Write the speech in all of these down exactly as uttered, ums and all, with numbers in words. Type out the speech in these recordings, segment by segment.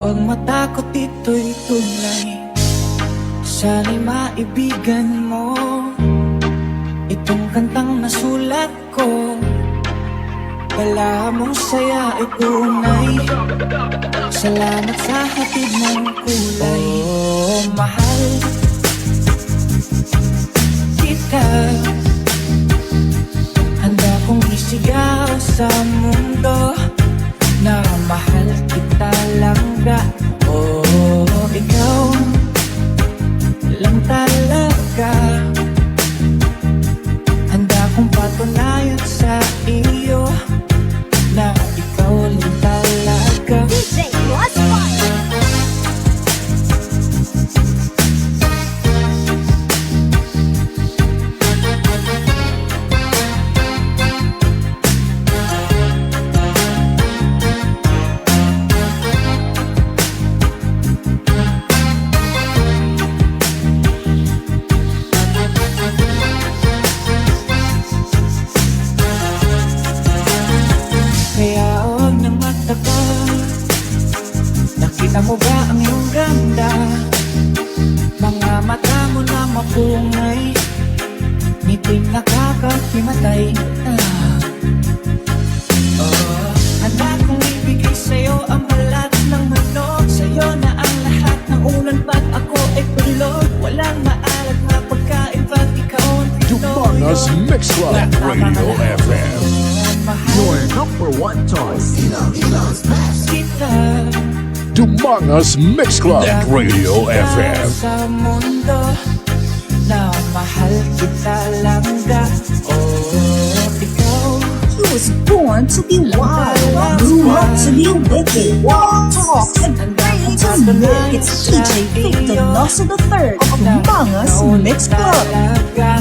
Huwag matakot, ito'y tunay. Sana'y maibigan mo itong kantang nasulat ko. Dala mong saya ay tunay. Salamat sa hatid ng kulay. Oh, mahal kita. Handa kong isigaw sa mundo na mahal kita langga. Oh, ikaw lang talaga. Handa kong patunayan sa iyo na ikaw lang talaga. D J Crossfire. Kaya huwag na magtaka. Nakita mo ba ang iyong ganda? Mga mata mo na mapungay, ngiting nakakahimatay. Ah. Oh, handa kong ibigay sa'yo ang balat ng manok. Sa'yo na ang lahat ng ulan pag ako ay tulog. Walang maalat na pagkain pag ikaw ang tinog. Dumangas Mix Club Radio F M. Mahal Your number one choice. Kita. Dumangas Mix Club Net Radio F M. Sa mundo na mahal kita langga. Oh, ikaw. He was born to be wild, grew up to be wicked, walk, talk, and bring to me. It's D J Victor Nosso the third of Dumangas Mix Club. Talaga.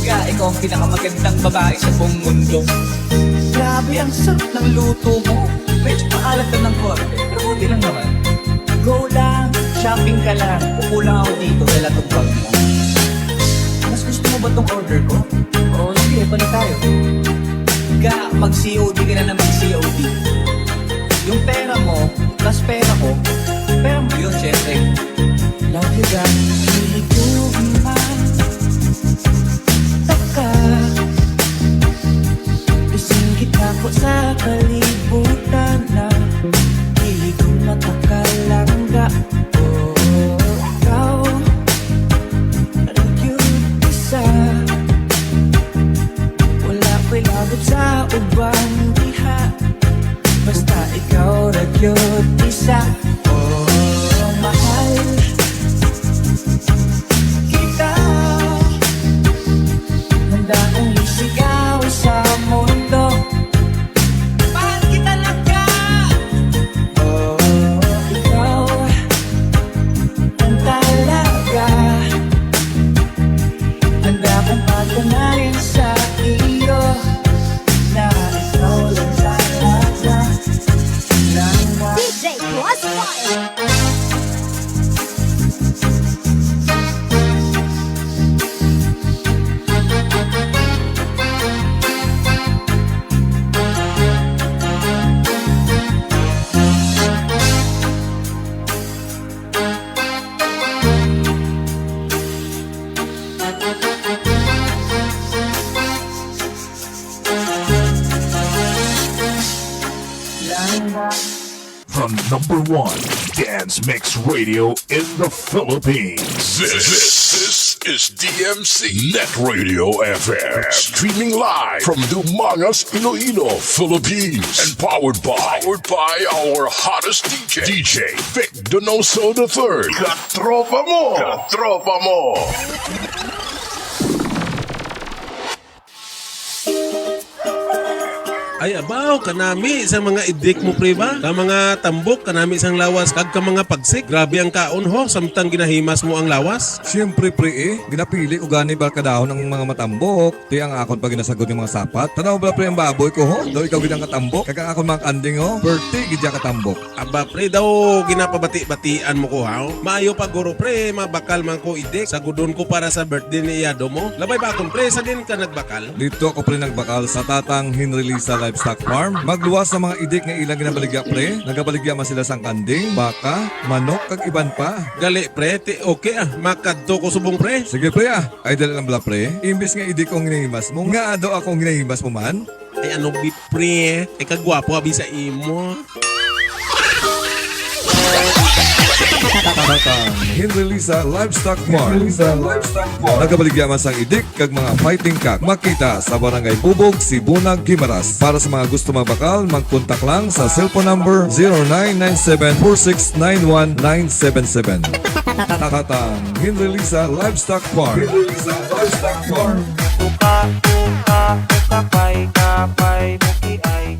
Ka, ikaw ang pinakamagandang babae sa buong mundo. Grabe, ang sarap ng luto mo. Medyo maalat na ng konti, pero okay lang naman. Go lang, shopping ka lang. Upo lang ako dito, dala tong bag mo. Mas gusto mo ba tong order ko? Oo, sige, balik tayo. Ga, mag-C O D ka na ng mag-C O D. Yung pera mo, plus pera ko, pera mo yun, syempre. Love you, Ga. Hilig ko man taka. Isang kita ko sa kalibutan na hilig ko mataka langga. Oh, ikaw, radyo isa. Wala ko'y labot sa ubang diha. Basta ikaw ra gyud isa. Oh, mahal kita. Handa kong isigaw sa mundo. Mahal kita langga. Oh, ikaw ang talaga. Handa kong patunayan sa iyo na ikaw lang talaga. D J Crossfire. The number one dance mix radio in the Philippines. This, this is D M C Net Radio F M. Streaming live from Dumangas, Iloilo, Philippines. And powered by, powered by our hottest D J, D J Vic Donoso the third. Katropa mo! Katropa mo! Ay, abaw, kanami sa mga idik mo, pre, ba? Ka mga tambok, kanami sang lawas, kag ka mga pagsik. Grabe ang kaon, ho, samtang ginahimas mo ang lawas. Siyempre, pre, eh. Ginapili ko gani ba kadahon ang mga matambok. Ti ang akon pa ginasagod nga mga sapat. Tanaw ba, pre, ang baboy ko, ho? Daw ikaw gid ang katambok. Kag ang akon mga kanding, ho? Perti gid ya katambok. Aba, pre, daw ginapabati-batian mo ko, haw? Maayo pa, guro, pre, mabakal man ko idik. Sagudon ko para sa birthday ni Iyado mo. Labay ba akon, pre, sa din ka nagbakal? Dito ako, pre, nagbakal sa Tatang Henry Lisa Livestock Farm. Magluwas sa mga idik nga ilang ginabaligya, pre. Nagabaligya man sila sang kanding, baka, manok, kag iban pa. Gali, pre, ti okay, ah. Makadto ko subong, pre. Sige, pre, ah. Ay, dali lang bala, pre. Imbis nga idik kong ginahimas mo, nga ado akong ginahimas mo man. Ay, ano, bi, pre? Ay, kagwapo, abi, sa imo. Tatang Henry Lisa Livestock Mart. Nagabaligya man sang idik kag mga fighting cock. Makita sa Barangay Bubog, Sibunag, Guimaras. Para sa mga gusto magbakal, magkontak lang sa cellphone number zero nine nine seven four six nine one nine seven seven. Tatang Henry Lisa Livestock Mart. Henry Lisa Livestock Mart. Uka, uka, ukapay, kapay, mukiay, kiay.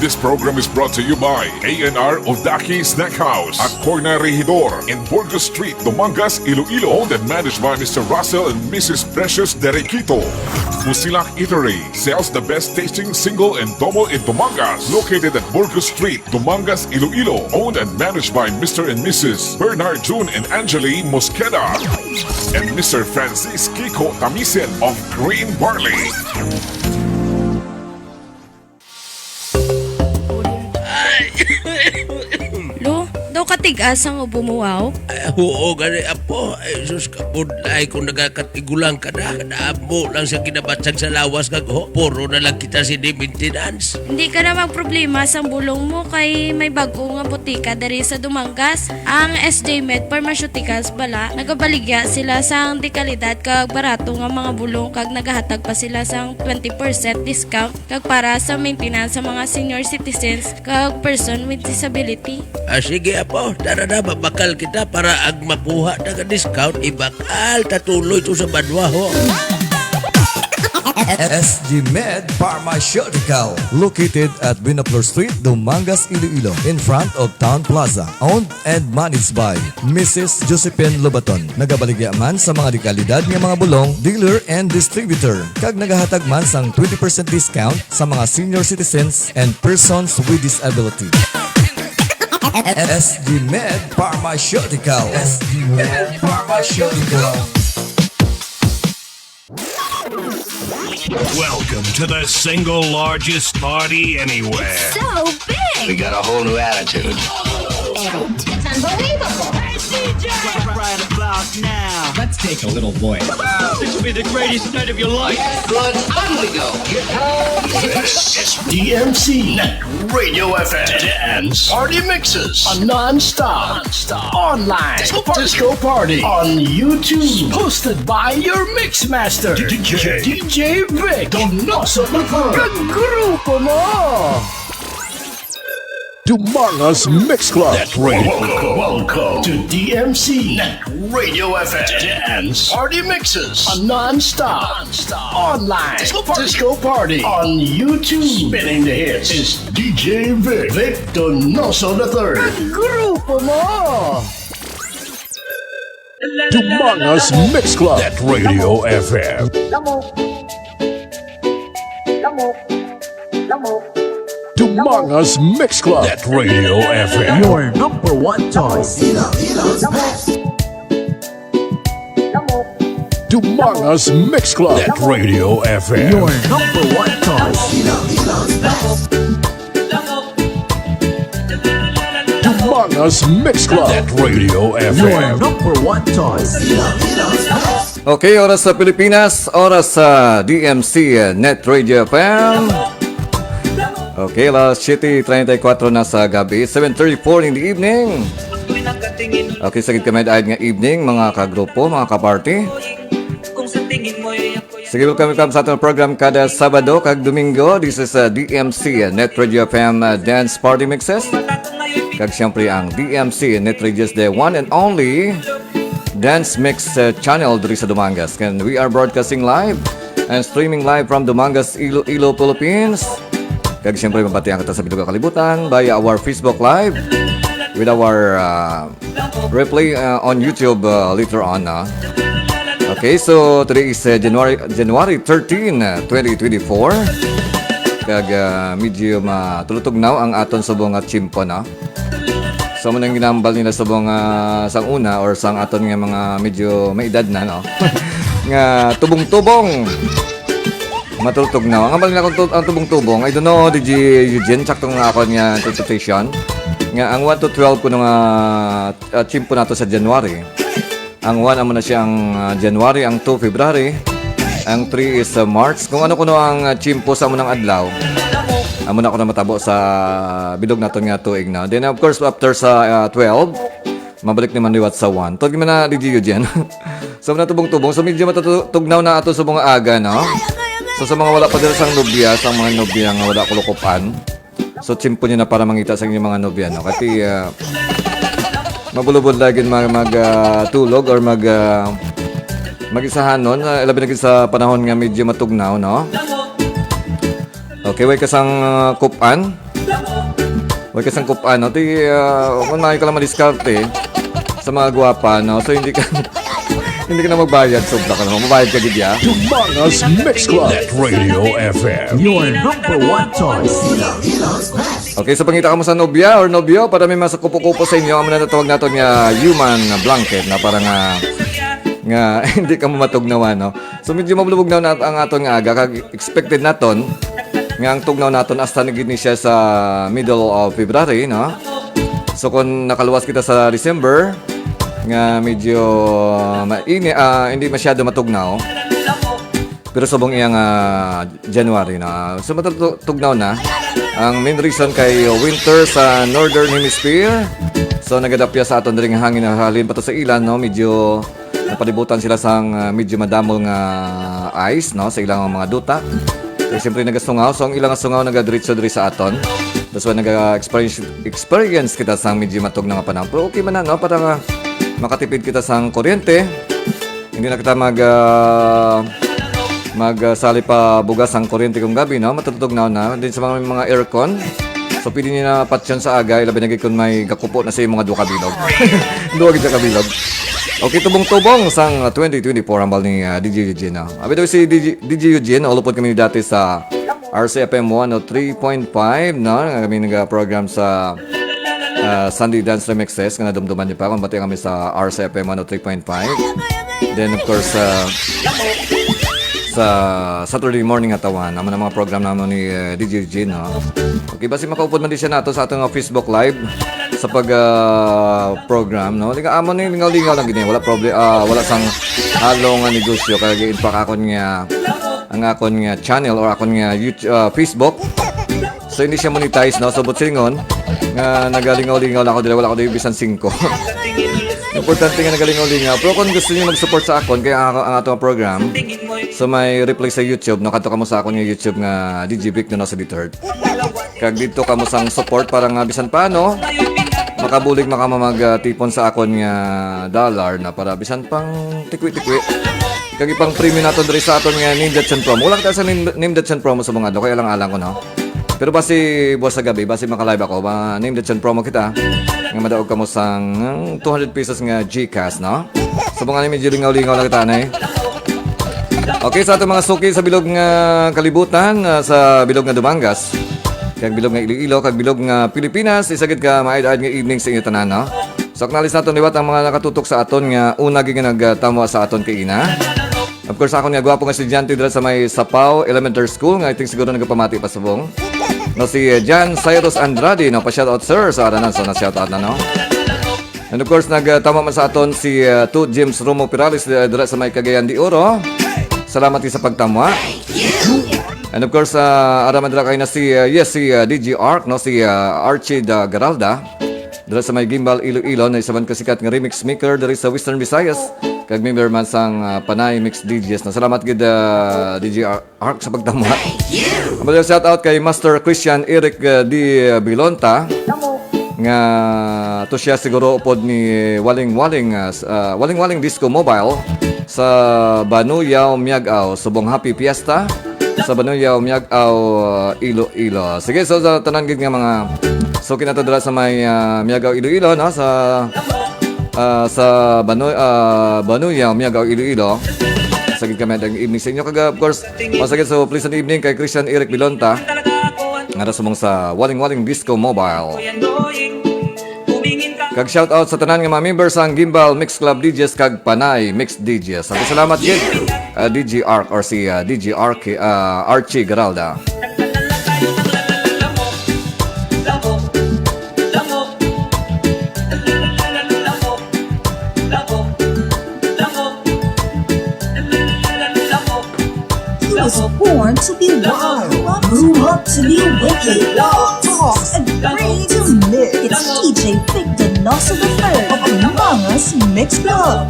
This program is brought to you by A N R Odaki Snack House at Corner Regidor in Burgos Street, Dumangas, Iloilo. Owned and managed by Mister Russell and Missus Precious Derequito. Musilak Eatery sells the best tasting single and double in Dumangas. Located at Burgos Street, Dumangas, Iloilo. Owned and managed by Mister and Missus Bernard June and Angeli Mosqueda. And Mister Francis Kiko Tamisen of Green Barley. Ay! Lo, daw katigas ang ubo mo, wow? Ay, oo, gani, apo. Ay, sus, kabudlay kung nagakatigulang ka na. Kadamo lang sa ginabatsag sa lawas kag ho, puro na lang kita sini maintenance. Hindi ka na magproblema sang bulong mo kay may bag-o nga botika diri sa Dumangas. Ang S J Med Pharmaceuticals bala, nagabaligya sila sang dekalidad kag barato nga mga bulong kag nagahatag pa sila sang twenty percent discount kag para sa maintenance sa mga senior citizens kag person with disability. Ah, sige, apo. Tara na, mabakal kita para ang makuha na nga discount, ibakal ta tuloy to sa banwa, ho. S G Med Pharmaceutical, located at Binaflor Street, Dumangas, Iloilo, in front of Town Plaza. Owned and managed by Missus Josephine Lobaton. Nagabaligya man sa mga dekalidad nga mga bulong, dealer and distributor, kag nagahatag man sang twenty percent discount sa mga senior citizens and persons with disability. S G Med Pharmaceutical. S G Med Pharmaceutical. Welcome to the single largest party anywhere. It's so big. We got a whole new attitude. It's unbelievable. Hey, D J! Right, right about now. Let's take a little voice. This will be the greatest night of your life. Good, on we go. This is D M C Net Radio F M. Dance Party Mixes. A non-stop, non-stop online disco party, disco party on YouTube. Hosted by your mix master, D J, D J Vic Donoso the Third. Kag grupo mo. Dumangas Mix Club. Net Radio. Welcome, welcome to D M C Net Radio F M. Dance Party Mixes. A non-stop, non-stop online disco party, disco party on YouTube. Spinning the hits is D J Vic, Vic Donoso the Third. Kag grupo mo. Dumangas Mix Club. Net Radio F M. Dumangas Mix Club. Net Radio F M. Your number one choice. Dumangas Mix Club. Net Radio F M. Your number one choice. Dumangas Mix Club. Net Radio F M. Your number one choice. Okay, oras sa Pilipinas, oras sa D M C, uh, Net Radio F M. Okay, alas siyete treinta y cuatro na sa gabi, seven thirty-four in the evening. Okay, sagid kami dayon nga evening, mga kagrupo, mga kaparty. Sige, welcome, welcome sa atong program kada Sabado kag Domingo. This is, uh, D M C, uh, Net Radio F M, uh, Dance Party Mixes. Kag siyempre ang D M C Net Radio, the one and only dance mix, uh, channel diri sa Dumangas. And we are broadcasting live and streaming live from Dumangas, Iloilo, Philippines. Kag siyempre, mabatian kita sa bilog nga kalibutan via our Facebook Live with our uh, replay uh, on YouTube uh, later on. Uh. Okay, so today is uh, January January thirteen, uh, twenty twenty-four. Kag uh, medyo matulutugnaw ang aton subong nga tiyempo, no? So, amo nang ginambal nila subong uh, sang una or sang aton nga mga medyo may edad na, no? Nga tubong-tubong. Matulutugnaw. Ang hambal nila kung tu- ang tubong-tubong, I don't know, D J Eugene, sakto nga ako niya interpretation. Nga ang one to twelve kuno nga uh, tiyempo nato sa January. Ang one amo na siya ang uh, January, ang two February, ang three is uh, March. Kung ano kuno ang uh, tiyempo sa amo nang adlaw, amo na kuno matabo sa bilog naton nga tuig na. Then of course after sa uh, twelve, mabalik naman liwat sa one. Tawag man na D J Eugene. So natubong-tubong. So medyo matutugnaw na ato sa mga aga, no? So sa mga wala pa dira sang nobya, sa mga nobya nga wala kulukupan, so tiyempo niyo na para mangita sa inyong mga nobya, no? Kasi uh, mabulubod lagi mag, mag uh, tulog or mag uh, mag-isahanon, uh, labi na sa panahon nga medyo matugnaw, no? Okay, way ka sang uh, kupan. Way ka sang kupan, no? Ti, uh, kung maayo ka lang madiskarte sa mga gwapa, no? So, hindi ka, hindi ka na magbayad. Sobra ka naman. Mabayad ka, gid, ya? Dumangas Mix Club. Net Radio F M. Your number one choice. Okay, so pangita ka mo sa nobya or nobyo para may masakupo-kupo sa inyo. Amo na natawag naton nga human blanket na para nga nga hindi ka mamatugnawan, no? So medyo mabulubog na ang aton nga aga kag expected naton nga ang tugnaw naton hasta na gid ni siya sa middle of February, no? So kung nakaluwas kita sa December nga medyo maini ah, hindi masyado matugnaw. Pero subong iyang ah, January na. So matugnaw na ang main reason kay winter sa Northern Hemisphere. So nagadapya sa aton diri nga hangin na halin pa to sa ilan, no? Medyo napalibutan sila sang ah, medyo madamol nga ice, no, sa ilang mga duta. Kay siyempre nagasungaw, so ang ilang sungaw nagadiretso diri sa aton. That's why naga-experience experience kita sang medyo matog na nga panahon. Pero okay man na, no, para nga makatipid kita sang kuryente. Hindi na kita mag ah, mag ah, sali pa bugas ang kuryente kung gabi, no? Matutog na na din sa mga, mga aircon. So pwede niyo na patyon sa aga, ilabi na gid kung may gakupo na sa imong mga duha ka bilog. Duha gid ka bilog. Okay, tubong-tubong sang twenty twenty-four hambal ni ah, D J Eugene, no? Abi daw si D J, D J Eugene, ulupod kami dati sa R C F M one oh three point five, no? Nga kami nag-program sa ah, Sunday Dance Remixes nga nadumduman niyo pa kung bati kami sa R C F M one oh three point five. Then of course uh, sa Saturday morning atawan naman ang mga program naman ni uh, D J Eugene, no? Okay, basi makaupod man di siya nato sa ating uh, Facebook Live sa pag uh, program, no? Lingaw amo ni lingaw-lingaw lang gini, wala problem, ah, wala sang halong nga negosyo kaya in fact akon nga ang akon nga channel or akon nga YouTube, ah, Facebook. So hindi siya monetize, no? So but silingon nga nagalingaw-lingaw lang ako dili wala ko dili bisan singko. Importante nga nagalingaw-lingaw. Pero kung gusto niyo mag-support sa akon kaya ang, ang atong program, so may replay sa YouTube, no? Kadto kamo sa akon nga YouTube nga D J Vic na sa Bitard. Kag dito kamo sang support para nga bisan paano makabulig makamamag uh, tipon sa akon nga dollar na para bisan pang tikwi-tikwi. Kag ipang premium nato diri sa aton nga Name That Chon promo. Wala kita sa Name, Name That Chon promo sa mga adlaw kay alang-alang ko, no? Pero basi buwas sa gabi, basi maka-live ako, ba Name That Chon promo kita. Nga madaog kamo sang two hundred pesos nga GCash, no? Sa mga medyo lingaw-lingaw lang kita, nay. Okay, sa ating mga suki sa bilog nga kalibutan, ah, sa bilog nga Dumangas, kag bilog nga Iloilo, kag bilog nga Pilipinas, isa gid ka maayad-ayad nga evening sa inyo tanan, no? So, acknowledge naton liwat ang mga nakatutok sa aton nga una gid nga nagtamwa sa aton kaina. Of course, akon nga gwapo nga estudyante dira sa may Sapao Elementary School nga I think siguro nagapamati pa subong. No, si eh, Jan Cyrus Andrade, no, pa-shoutout sir sa aranan, so na-shoutout na, no? And of course, nagtama man sa aton si uh, Tu James Romo Perales uh, dira sa may Cagayan de Oro. Salamat sa pagtamwa. And of course, uh, araman dira kay na si uh, yes si uh, D J Ark, no, si uh, Archie da Garalda. Dira sa may Gimbal Iloilo na isa man kasikat nga remix maker diri sa Western Visayas. Kag member man sang uh, Panay Mix D Js. Na salamat gid uh, D J Ark. Ark sa pagtama. Ang shout out kay Master Christian Eric uh, D. Bilonta. nga to siya siguro upod ni Waling Waling, ah, s-, ah, Waling Waling Disco Mobile sa Banuyaw, Miag-ao. Subong happy fiesta sa Banuyaw, Miag-ao, ah, Iloilo. Sige, so sa tanan gid nga mga suki nato dira sa may, ah, Miag-ao, Iloilo, no, sa, ah, sa Banu-, ah, Banuyaw, Miag-ao, Iloilo. Sagid kami ang evening sa inyo. Kag, of course, o sige, so pleasant evening kay Christian Eric Bilonta. Nga subong sa Waling Waling Disco Mobile. Kag shout out sa tanan nga mga members sang Gimbal Mix Club D Js kag Panay Mix D Js. Salamat gid, uh, D J Ark or si, uh, D J Ark, uh, Archie Garalda. He was born to be wild, grew up to be wicked, talks and brings lit. It's D J Victor Nosso the third of Mangas Mix Club.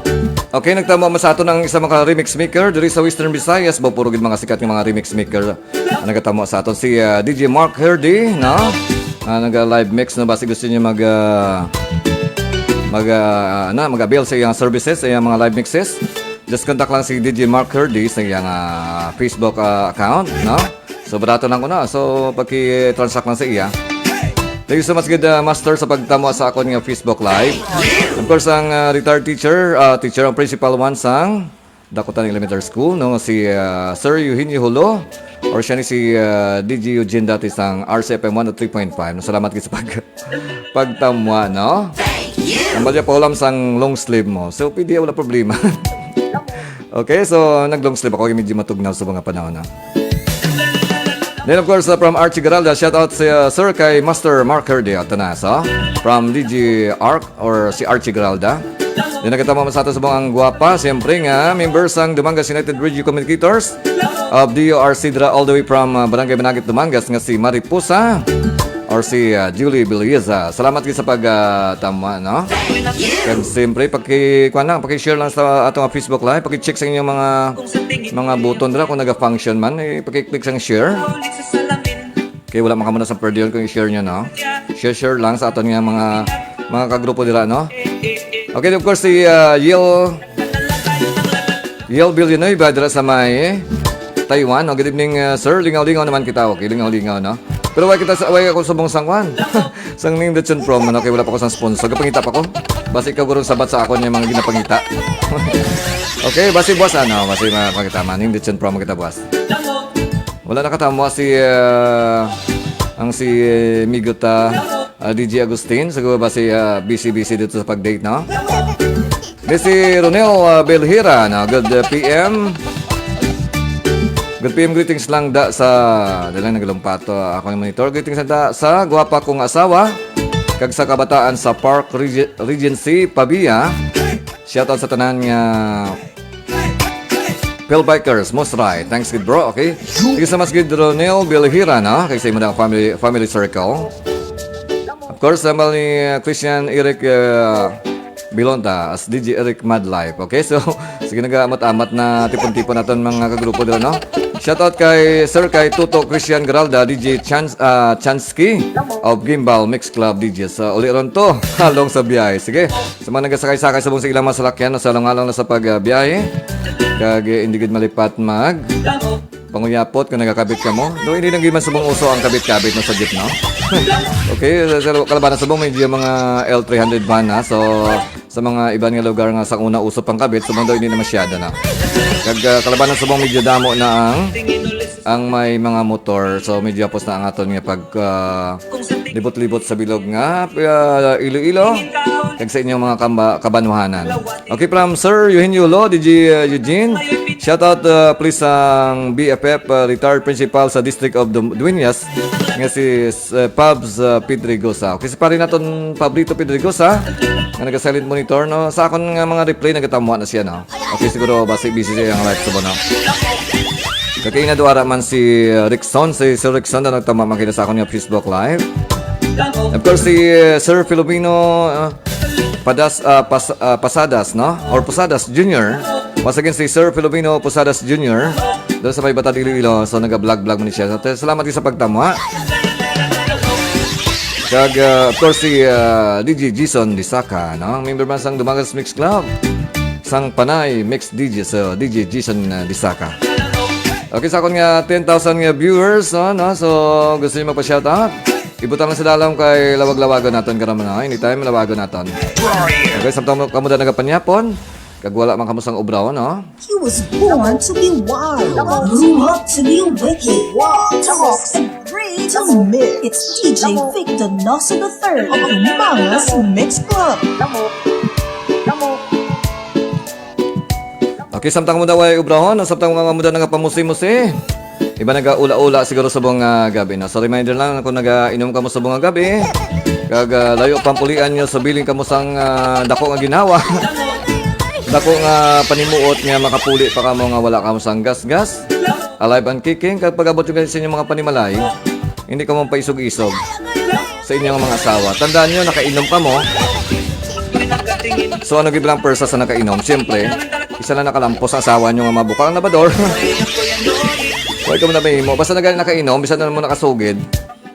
Okay, nagtamo man sa aton ang isa mga remix maker diri sa Western Visayas. Ba, puro gid mga sikat nga mga remix maker ang nagatamo sa aton. Si, ah, D J Mark Herdy, no? Ah, naga-live mix na ba? Si gusto niyo mag, ah, mag, ah, na, mag-avail sa iyang services, sa iyang mga live mixes. Just contact lang si D J Mark Herdy sa iyang, ah, Facebook, ah, account, no? So, barato lang ko na. So, pagki-transact lang sa iya. Thank you so much, good, uh, master, sa pagtamo sa akon nga Facebook Live. Of course, ang, uh, retired teacher, uh, teacher ang principal one sang Dakutan Elementary School, no, si, uh, Sir Eugenio Hulo, or siya ni si, uh, D J Eugene dati sang R C F M one oh three point five. No, salamat gid sa pag-, pagtamwa, no? Ang balya pa ulam sang long sleeve mo. So, pwede, wala problema. Okay, so nag-long sleeve ako, medyo matugnaw sa mga panahon na. Then of course, uh, from Archie Garalda, shout out si, uh, Sir kay Master Mark Herdy, uh, Tanasa. From D J Ark or si Archie Garalda. Then nagkatama man sa ato sa mga ang gwapa, siyempre nga, members sang Dumangas United Radio Communicators of D O R C dra all the way from, uh, Barangay Managit, Dumangas nga si Mariposa or si, uh, Julie Beliza. Salamat gid sa pag, uh, tama, no? Kag siyempre, paki-, kuwan lang, paki-share lang sa ato nga Facebook Live, paki-check sa inyong mga, mga button dira kung naga-function man, eh, paki-click sang share. Okay, wala man kamo na sa perdiyon kung i-share nyo, no? Share, share lang sa aton nga mga, mga kagrupo dira, no? Okay, of course, si, uh, Yel, Yel Villanueva dira sa may Taiwan. Oh, good evening, uh, sir. Lingaw-lingaw naman kita. Okay, lingaw-lingaw, no? Pero wala kita sa, wala ako subong sang kwan. Sang Ning Lechon Promo, no? Kay wala pa ko sang sponsor. Kapangita pa ko. Basi ikaw gurong sabat sa akon yung mga ginapangita. Okay, basi buwas, ano? Basi makakita man. Ning Lechon Promo kita buwas. Wala nakatamo si, uh, ang si, uh, Migo ta, uh, D J Agustin. Siguro ba si, uh, busy-busy dito sa pag-date, no? Di si Ronel, uh, Belhira, no? Good, uh, P M. Good P M greetings lang da sa, dalang naglumpato. Ako yung monitor. Greetings lang da sa gwapa kong asawa. Kag sa kabataan sa Park Reg-, Regency, Pavia. Shoutout sa tanan nga Phil Bikers, Mostray. Thanks, good bro. Okay. Thank you so much, good Ronel Belhira, na kay sa imo na family, family circle. Of course, sa ni, uh, Christian Eric, uh, Bilonta as D J Eric Madlife. Okay, so, sige, nag-amat-amat na tipon-tipon naton mga kagrupo dira, no? Shoutout kay Sir, kay Tuto Christian Garalda, D J Chans-, ah, Chansky of Gimbal Mix Club D J. So, uli ron to, halong sa biyahe. Sige, sa mga nagasakay-sakay subong sa ilang mga salakyan, no, sa halong-halong na sa pag, ah, biyahe. Kag, eh, hindi gid malipat mag panguyapot kung nagakabit ka mo. Do, hindi lang gid man subong uso ang kabit-kabit, no, sa jeep, no? Okay, sa, sa kalabanan subong, medyo mga L three hundred van, ha? So, sa mga iban nga lugar nga sa una uso pang kabit, subong daw hindi na masyado na. Kag, ah, kalabanan subong medyo damo na ang, ang may mga motor. So, medyo hapos na ang aton nga pag, ah, libot-libot sa bilog nga, ah, Iloilo. Kag sa inyong mga kamba-, kabanwahanan. Okay, from Sir Eugenio Lo, D J, uh, Eugene. Shout out, uh, please, ang B F F, uh, retired principal sa District of Dum-, Dueñas, nga si, uh, Pabs, uh, Pedregosa. Okay, si pare naton Pablito Pedregosa, nga naga-silent monitor, no? Sa akon nga mga replay, nagatamwa na siya, no? Okay, siguro basi busy siya ang live sa bono. Kag ina duara man si, uh, Rickson, si Sir Rickson na nagtama man kita sa akon nga Facebook Live. Of course, si, uh, Sir Filomeno, uh, Padas-, uh, Pas-, uh, Pasadas, no? Or Posadas Junior. Once again, si Sir Filomeno Posadas Junior. Doon sa may Batad, Iloilo. So, naga-vlog-vlog man siya. So, te-, salamat din sa pagtamo, ha? Kag, ah, of course, si, ah, D J Jason Disaka, no? Member man sang Dumagas Mix Club. Sang Panay Mix D J, so D J Jason, ah, Disaka. Okay, sa akon nga ten thousand nga viewers, no, no? So, gusto niyo magpa-shoutout? Ibutang lang sa dalom kay lawag-lawagon naton karon, no? Anytime, lawagon naton. Okay, samtang mo, kamo na nagapanyapon, kag wala man kamo sang obra, no? He was born to be wild, grew up to be wicked, to rock and free, to mix. It's D J Vic Donoso the third of the Mangas Mix Club. Okay, samtang mo daw ay obrahon, samtang nga mo daw nagapamusi-musi. Iba nagaula-ula siguro subong nga gabi na. So, reminder lang, kung nagainom kamo subong nga gabi, kag, ah, layo pampulian nyo sa biling kamo sang, ah, dako nga ginawa. Dako nga panimuot nga makapuli pa kamo nga wala kamo sang gas-gas. Alive and kicking, kag pag-abot yung sa inyong mga panimalay, hindi kamo paisog-isog sa inyong mga asawa. Tandaan nyo, nakainom kamo. So, ano gid lang persa sa nakainom? Siyempre, isa lang nakalampos ang asawa nyo nga mabuka ang labador. Wala ka mo na mahimo. Basta na gani nakainom, bisan na mo nakasugid.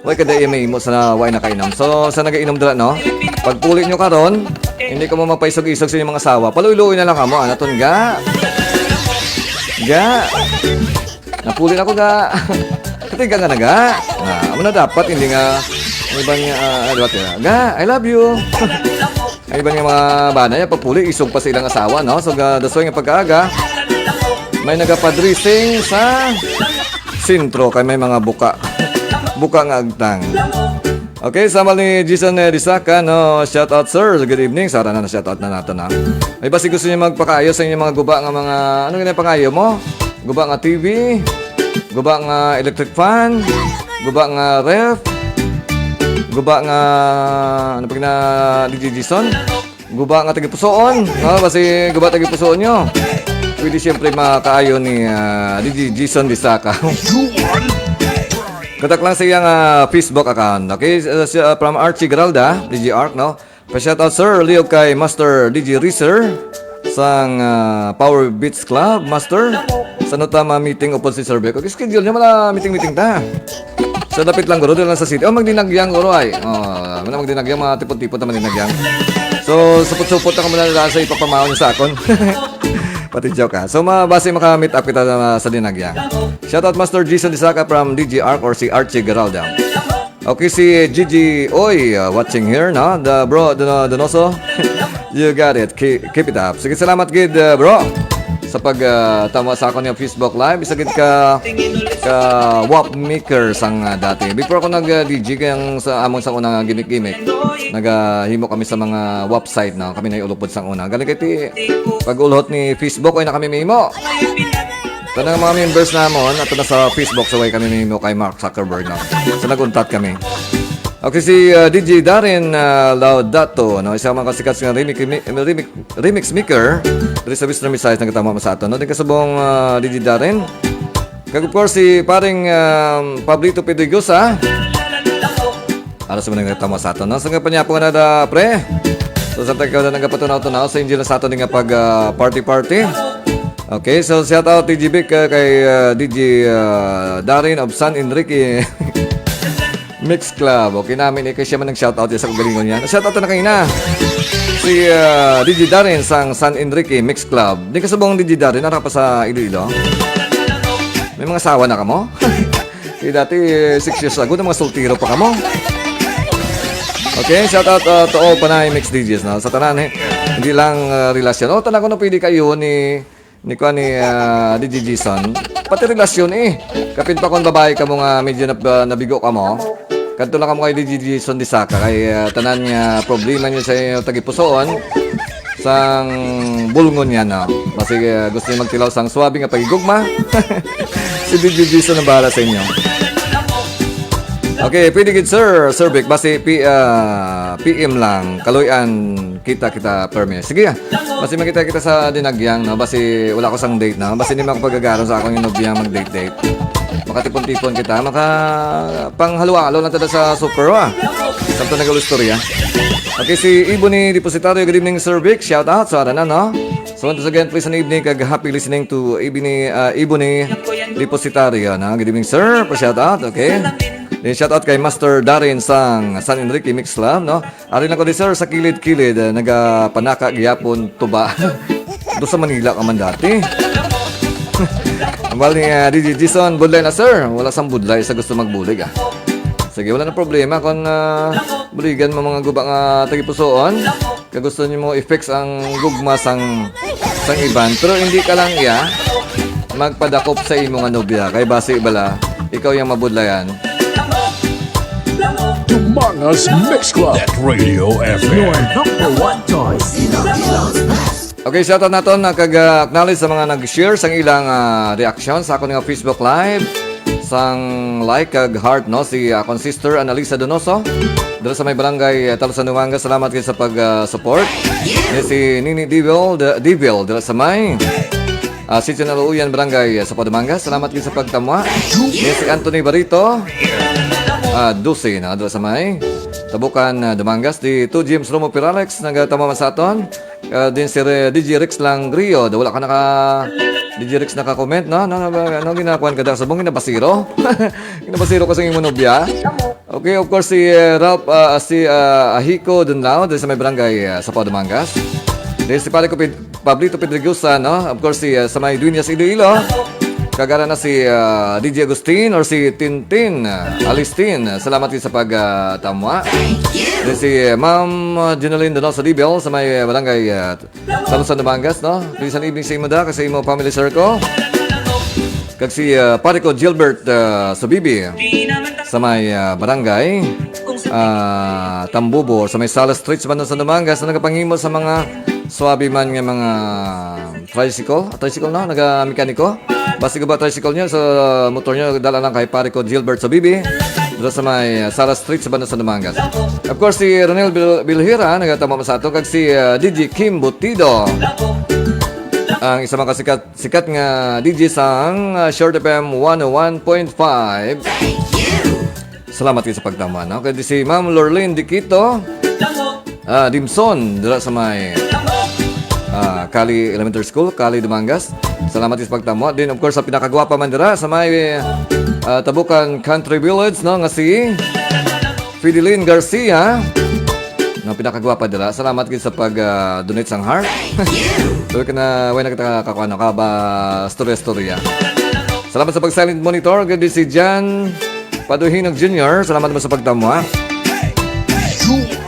Wala ka dahil mahimo sa na, wala nakainom. So, sa nagainom dala, no? Pagpuli nyo karon, hindi ka mo mapaisog-isog sa inyong mga asawa. Paluy-luy na lang kamo, anaton ga. Ga. Napuli na ko, ga. Katiga nga na, ga. Na, amo na dapat, hindi nga, ang iban nga, ah, ano ba, ga, I love you. Ang iban nga mga bana niya, pagpuli, isog pa sa ilang asawa, no? So, ga, that's why nga pagkaaga, may nagapadressing sa sentro, kay may mga buka. Buka nga agtang. Okay, sama ni Jason, eh, Disaka, no? Shout out, sir. Good evening. Sara na, shout out na nato na. Ay, basi gusto niyo magpakaayo sa inyong mga guba nga mga, ano nga pangayo mo? Guba nga T V, guba nga electric fan, guba nga ref, guba nga, ano pa gina, D J Jason? Guba nga tagipusoon, no? Basi guba tagipusoon nyo. Pwede siyempre makaayo ni, ah, D J Jason Disaka. Contact lang sa iyang, ah, Facebook account. Okay, uh, si, uh, from Archie Garalda, D J Arc, no? Pa-shout out, sir, liog kay Master D J Reeser sang, ah, Power Beats Club, Master. Sa nota ma-meeting upod si Sir Beck. Okay, schedule niya, mala meeting-meeting ta. So, dapit lang, guro, doon lang sa city. Oh, magdinagyang, guro, ay. Oh, muna magdinagyang, mga tipon-tipon na magdinagyang. So, supot-supot na ka muna nila sa ipapamaon niyo sa akon. Pati joke, ha. So, ma-, basi maka-meet up kita na sa dinagyang. Shout out, Master Jason Disaka from D J Arc or si Archie Garalda. Okay, si Gigi Oy, uh, watching here, no? The bro, Dono-, Donoso. You got it. Keep, keep it up. Sige, salamat gid, uh, bro. Sa pag, uh, tama sa akon nga Facebook Live, isa gid ka, ka wap maker sang, uh, dati. Before ako nag, uh, D J, kay ang sa among sa una nga gimmick-gimmick, nagahimo kami sa mga wap site, no? Kami na ulupod sang una. Galing kay ti, pag-ulhot ni Facebook, ay na kami mahimo. Tanang mga members namon, ato na sa Facebook, subay kami nimo kay Mark Zuckerberg, no? So, nag-untat kami. Okay, si, uh, D J Darren, uh, Laudato, no? Isa ka mga kasikat nga remix, remix, remix maker. Diri sa Western Visayas, nagtama mo sa ato, no? Din kasubong, uh, D J Darren. Kag, of course, si paring, um, Pablito Pedregosa. Ano sa mga nagtama sa ato, no? Sa nga panyapon na da, pre. So, sa tayo na nagapatunaw-tunaw, sa inyo na sa ato nga pag, ah, party-party. Okay, so shout out T G Vic, ah, kay, ah, D J, ah, Darin of San Enrique Mix Club. Okay namin, eh, kay siya man nag-shout out sa kagalingon niya. Shout out na kayo na. Si, ah, D J Darin sang San Enrique Mix Club. Di ka subong D J Darin, nara pa sa Iloilo? May mga asawa na ka mo? Kay dati, eh, six years ago, na mga soltero pa kamo. Okay, shout out, uh, to all Panay Mix D Js, no? Sa tanan, eh. Hindi lang, uh, relasyon. Oh, tanan ko na pwede kayo ni, ni, kuwan, ni, uh, D J Jason. Pati relasyon, eh. Kapin pa kung babae ka mo nga medyo nab-, uh, nabigo ka mo. Kadto lang kamo kay D J Jason Disaka. Kay, uh, tanan nga problema niyo sa inyo tagipusoon. Sang bulngon niya, no? Basi, uh, gusto niya magtilaw sang swabe nga pagigugma. Si D J Jason ang bahala sa inyo. Okay, pwede gid, sir. Sir Vic, basi P-, ah, P M lang. Kaluyan kita, kita permi. Sige, ah. Basi makita kita sa dinagyang, no? Basi wala ko sang date, no? Basi di makapagagaron sa akong yung nobya mag-date-date. Makatipon-tipon kita. Maka panghalo-halo lang tada sa super, ah. Samto nag-istorya. Okay, si Ebony Depositario. Good evening, Sir Vic. Shout out sa Aranan, no? So, once again, please an evening kag happy listening to Ebony, uh, Ebony Depositario, no? Good evening, sir. Pa-shout out, okay? Then shout out kay Master Darren sang San Enrique Mix Club, no? Ari lang ko di, sir, sa kilid-kilid, eh, nagapanaka gyapon tuba. Do sa Manila ka man dati. Ang bali, ah, D J Jason, budlay na, sir. Wala sang budlay sa gusto magbulig, ah. Sige, wala na problema kung, ah, buligan mo mga guba nga tagipusoon. Kag gusto nimo i-fix ang gugma sang, sang iban, pero hindi ka lang iya magpadakop sa imo nga nobya, kay basi bala ikaw yang mabudlayan. Dumangas Mix Club. That Radio F M. Your number one choice. Okay, shoutout naton na kag, ah, acknowledge sa mga nag-share sang ilang, ah, reaction sa akon nga Facebook Live. Sang like kag heart, no, si akon sister Annalisa Donoso, dira sa may barangay, ah, Talusan, Dumangas. Salamat kay sa pag, ah, support. Ni si Nini Divil, de, Divil dira sa may, ah, Sitio Naluuyan, Barangay, ah, Sapo, Dumangas. Salamat kay sa pagtamwa. Ni si Anthony Barito, ah, Dusi, no, dira sa may Tabukan, ah, Dumangas. Di to James Romo Piralex, nagtamwa man sa aton. Ah, din si Re-, D J Rex Langrio. Daw wala ka naka D J Rex naka-comment, no? No, no, no, no, ginakuan ka da. Subong ginabasiro. Ginabasiro ka sa imong nobya. Okay, of course, si, eh, Ralph, ah, si, ah, Ahiko Dunlao, diri sa may barangay, ah, Sapo, Dumangas. Then si pare ko, Ped-, Pablito Pedregosa, no? Of course, si, ah, sa may Dueñas, Iloilo. Kag ara na si, ah, D J Agustin or si Tintin, ah, Alistin. Salamat sa pag, ah, tamwa. Then si, ah, Ma'am, ah, Jeneline Donoso Dibel sa may, ah, barangay, ah, Talusan, Dumangas, no? Pleasant evening sa imo da, kag sa imo family circle. Kag si, ah, pare ko Gilbert, ah, Subibi sa may, ah, barangay, ah, Tambubo, sa may Salas Street sa Banwa sa Dumangas, na nagapanghimo sa mga swabe man nga mga tricycle, ah, tricycle, no? Nagamekaniko. Basi ko ba tricycle niyo, sa motor niyo, dala lang kay pare ko Gilbert Subibi. Dira sa may, ah, Sara Street sa Banwa sa Dumangas. Of course, si Ronel Bil-, Bilhira, nagatama sa ato, kag si, ah, D J Kim Butido. Ang isa mga kasikat, sikat nga D J sang, ah, Short F M one oh one point five. Salamat kayo sa pagtama, no? Kay si Ma'am Lorlene Diquito, ah, Dimson, dira sa may, ah, Cali Elementary School, Cali, Dumangas. Salamat sa pagtama. Then, of course, sa pinakagwapa man dira sa may, ah, Tabukan Country Village, no, nga si Fideline Garcia. No, pinakagwapa dira. Salamat gid sa pag, ah, donate sang heart. Pero kana, way na kita kakuha, no, ka ba, storya-storya. Salamat sa pag-silent monitor. Gid si Jan Paduhinog Junior, salamat mo sa pagtamo, ha?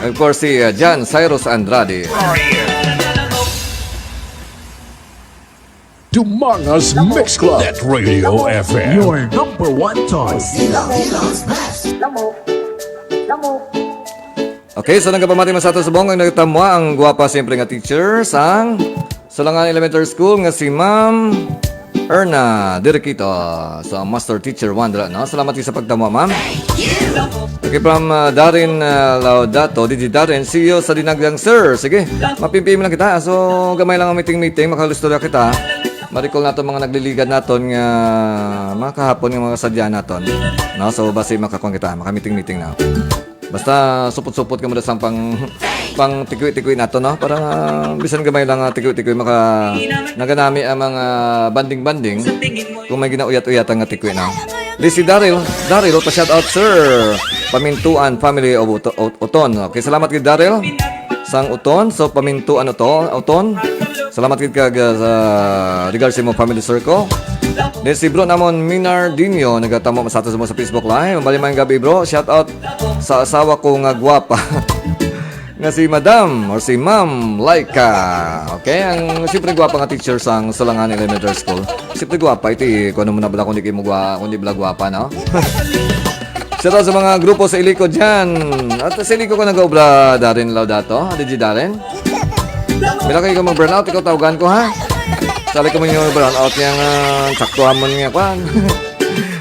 Of course, si, uh, John Cyrus Andrade. Dumangas Mix Club. That Radio F M. Your number one choice. Okay, so nagapamati man sa ato subong ang nagtamwa ang gwapa siyempre nga teacher sang Sulangan Elementary School nga si Ma'am Erna Diriquito. So, ang master teacher one dira, no? Salamat sa pagtamwa, ma'am. Okay, from, uh, Darren, uh, Laudato, D J Darren, see you sa Dinagang, sir. Sige, mapimpi mo lang kita. So, gamay lang ang meeting-meeting, makalustura kita. Marikol nato mga nagliligad naton nga mga kahapon nga mga sadya naton. No? So, basi makakuan kita, makamiting-miting na. Basta supot-supot ka mo sang pang, pang tikwi-tikwi nato, no? Para, ah, bisan gamay lang, ah, tikwi-tikwi, maka naganami ang mga banding-banding kung may ginauyat-uyatan nga tikwi na. Di si Daryl, Daryl, pa shout out, sir. Pamintuan family of Uto-, Ut-, Uton. Okay, salamat kay Daryl. Sang Uton, so Pamintuan Uto-, Uton. Salamat gid kag, ah, sa regards sa imong family circle. Then si bro namon Minardinho nagatamo sa ato sa Facebook Live. Ang bali man gabi, bro. Shout out sa asawa ko nga gwapa. Nga si Madam or si Ma'am Laika. Okay, ang siyempre gwapa nga teacher sang Sulangan Elementary School. Siyempre gwapa iti, kung ano mo na bala kung di kayo mo gwa-, kung di bala gwapa, no? Shout out sa mga grupo sa Ilico dyan. At sa Ilico ko nag-obra, Darren Laudato, D J Darren. Bila kayo mag-brownout, ikaw tawagan ko, ha? Sali ko mo yung brownout yung, ah, saktuhan mo niya, kwan.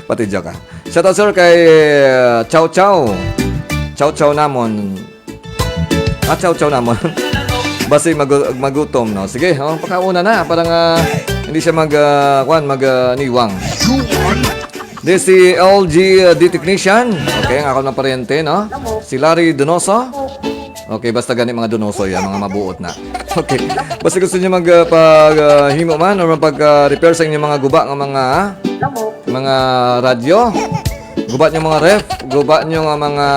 Pati joke, ha? Shout out, sir, kay, ah, Chow Chow. Chow Chow namon. Ah, Chow Chow namon. Basi magu-, magutom, no? Sige, oh, pakauna na para nga hindi siya mag, ah, kwan, mag, ah, niwang. This si L G, uh, D Technician. Okay, ang ako ng paryente, no? Si Larry Donoso. Okay, basta gani mga Donoso yan, mga mabuot na. Okay. Basta gusto niyo mag, uh, pag, uh, himo man or pag, uh, repair sa inyong mga guba nga mga, mga radyo. Guba nyo mga ref, guba nyo nga mga,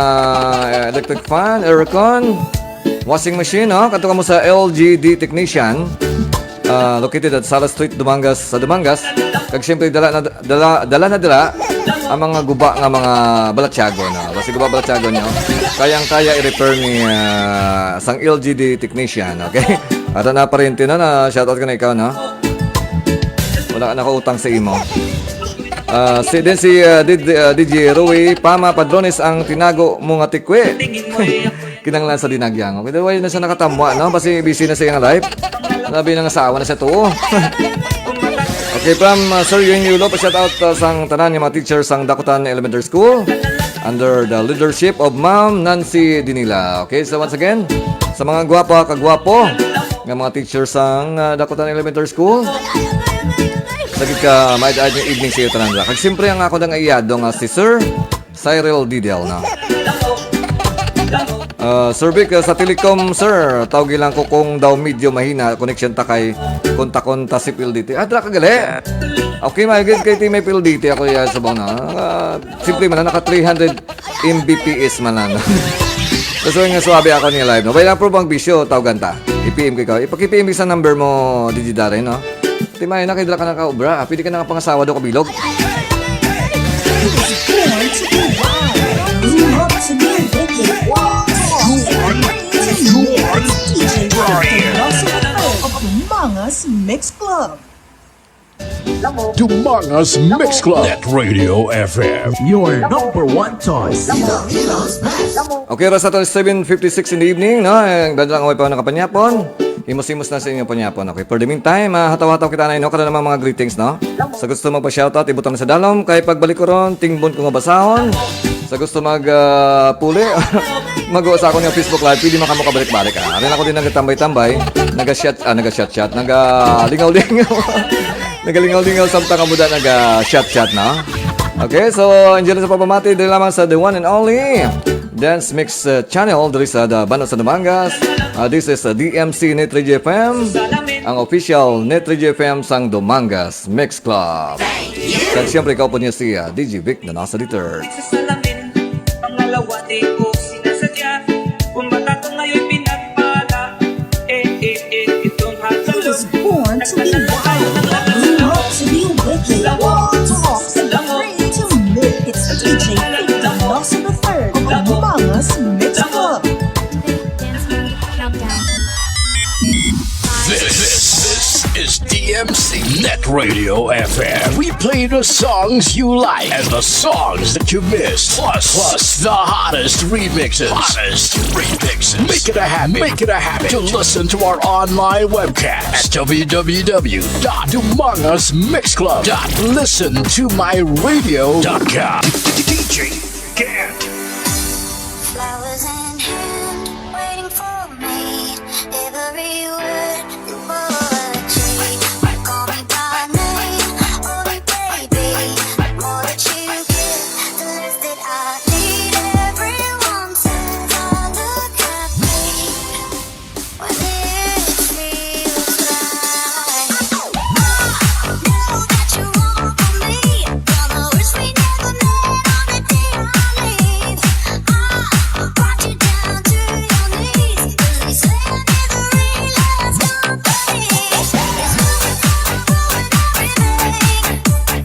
eh, electric fan, aircon, washing machine, no? Kadto kamo sa L G D Technician, ah, located at Sala Street, Dumangas, sa Dumangas. Kag siyempre, dala na, dala, dala na dira ang mga guba nga mga balatyagon, no? Basta guba balatyagon nyo, kayang-kaya i-repair ni, ah, sang L G D Technician, okay? At na parente na, na shoutout ko na ikaw, no? Wala na ako utang sa imo. Ah, si, din si, ah, D-, ah, D J Rui, "Pama, padrones ang tinago mo nga tikwi." Kinanglan sa dinagyan. Okay, wala na siya nakatamwa, no? Basi busy na siya nga life. Labi na nga asawa na siya to. Okay, from, ah, Sir Yun Yulo, pa shout out, ah, sang tanan nga mga teacher sang Dakutan Elementary School under the leadership of Ma'am Nancy Dinila. Okay, so once again, sa mga gwapa, kagwapo nga mga teacher sang, ah, Dakutan Elementary School, lagi ka may evening sa iyo tanan ra. Kag siyempre ang ako nang iyado nga si Sir Cyril Didel, no? Ah, Sir Vic, ah, sa Telecom, sir, tawgi lang ko kung daw medyo mahina connection ta kay kontakon ta si P L D T. Ah, dra ka gali. Okay, may gid kay Team P L D T ako ya sa bang na. Ah, simple man na, naka three hundred M B P S man na. Gusto nga suwabe ako ni live, no? Wala pro bang bisyo, tawgan ta. I-P M ko ikaw. Ipaki-P M sa number mo, D J Darren, no? Timay na kay dra ka nakaobra, ah. Pwede ka nakapangasawa daw kabilog. Mangas Mix Club. Dumangas Mix Club. Net Radio F M. Your number one choice. Okay, oras naton seven fifty-six in the evening, no? Eh, banda lang, way pa nakapanyapon. Himos-himos na sa inyo panyapon. Okay, for the meantime, ah, hataw-hataw kita na, no? Kada namang mga greetings, no? Sa gusto magpa-shoutout, ibutang sa dalom. Kay pagbalik ko ron, tingbon ko nga basahon. Sa gusto mag, ah, puli, mag-usa ako nga Facebook Live, pwede man kamo kabalik-balik, ah. Ano ako din nagtambay-tambay, naga-shot, ah, naga-shot-shot, nagalingaw-lingaw. Nagalingaw-lingaw samtang amo da naga-shot-shot na. Okay, so, enjoy sa pagpamati, diri lamang sa the one and only Dance Mix, uh, Channel, diri sa da-, Bano sa Dumangas. Uh, this is, uh, D M C Net Radio F M, ang official Net Radio F M sang Dumangas Mix Club. Kag siyempre, ikaw po niya si, uh, D J Vic na nasa dito. Salamin, pangalawati ko sinasadya. Kung bata ko ngayon pinagpala, eh, eh, eh, itong hagulog. He was born to be wild, grew up to be wicked, talks and free to make. It's D J Victor Nelson the third of Mangas Mix Club. This, this is D M C Net Radio F M. We play the songs you like and the songs that you miss. Plus, plus the hottest remixes. Hottest remixes. Make it a habit. Make it a habit to listen to our online webcast at W W W dot dumangas mix club dot listen to my radio dot com. D J Kent. Flowers in hand, waiting for me. Every word you wanna take. Call me by name, hold me, baby. More that you give, the less that I need. Everyone says I look happy when it feels right. I know that you want me. Gonna wish we never met on the day I leave. I brought you down to your knees. 'Cause we said never realize company. It's love that's gonna ruin everything.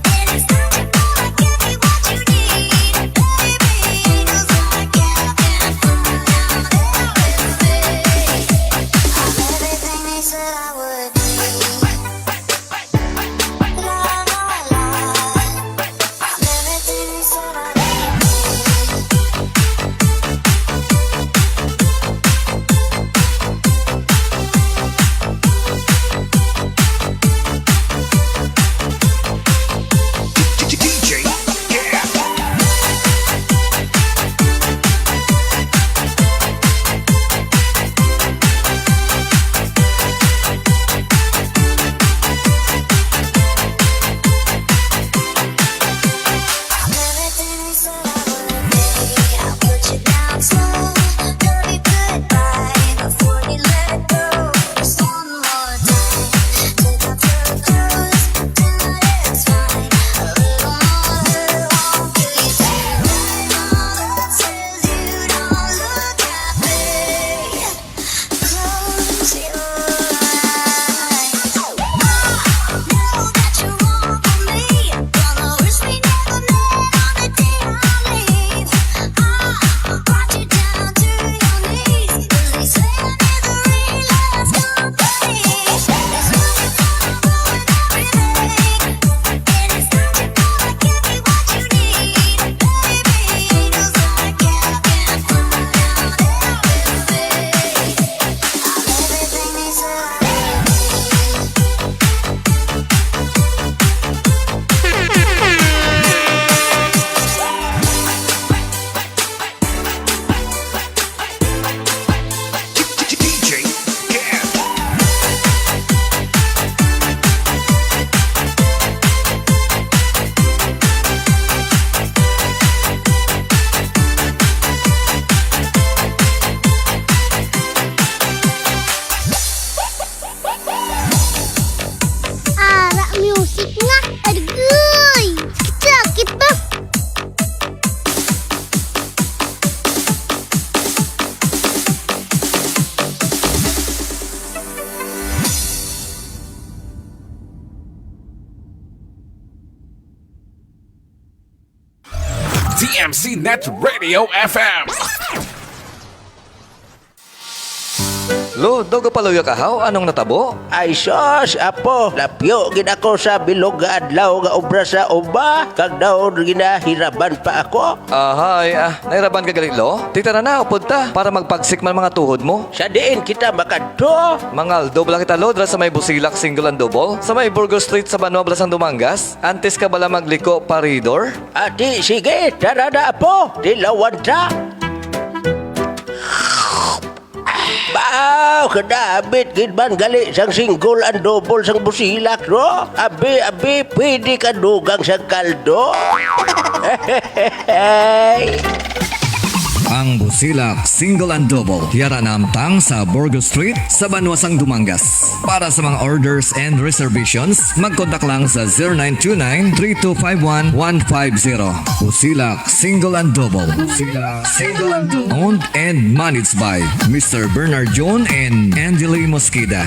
And it's not your fault, I can't be what you need, baby. 'Cause I can't find out everything. I'm everything they said I would be. Pusot nga, agoy! Sakit, sakit ba? D M C Net Radio F M. Lo, daw gapaluya ka haw? Anong natabo? Ay sus, apo, lapyo gid ako sa bilog nga adlaw nga obra sa uma, kag daw ginahiraban pa ako. Ahay, ah, nahiraban ka gali, Lo? Tita na na, upod ta, para magpagsik man mga tuhod mo. Sa diin kita makadto? Mangaldo bala kita, Lo, dira sa may Busilak Single and Double, sa may Burgos Street sa Banwa, Balasang Dumangas. Antes ka bala magliko, paridor? Ati, sige, tara na, apo, tilawan ta. Baw, kadabit gid man gali sang single and double sang Busilak, no? Abi, abi, pwede ka dugang sa kaldo? Ang Busilak Single and Double, yara namtang sa Burgos Street, sa Banwa sang Dumangas. Para sa mga orders and reservations, mag-contact lang sa zero nine two nine, three two five one, one five zero. Busilak Single and Double. Busilak Single and Double. Owned and managed by Mister Bernard John and Angeli Mosqueda.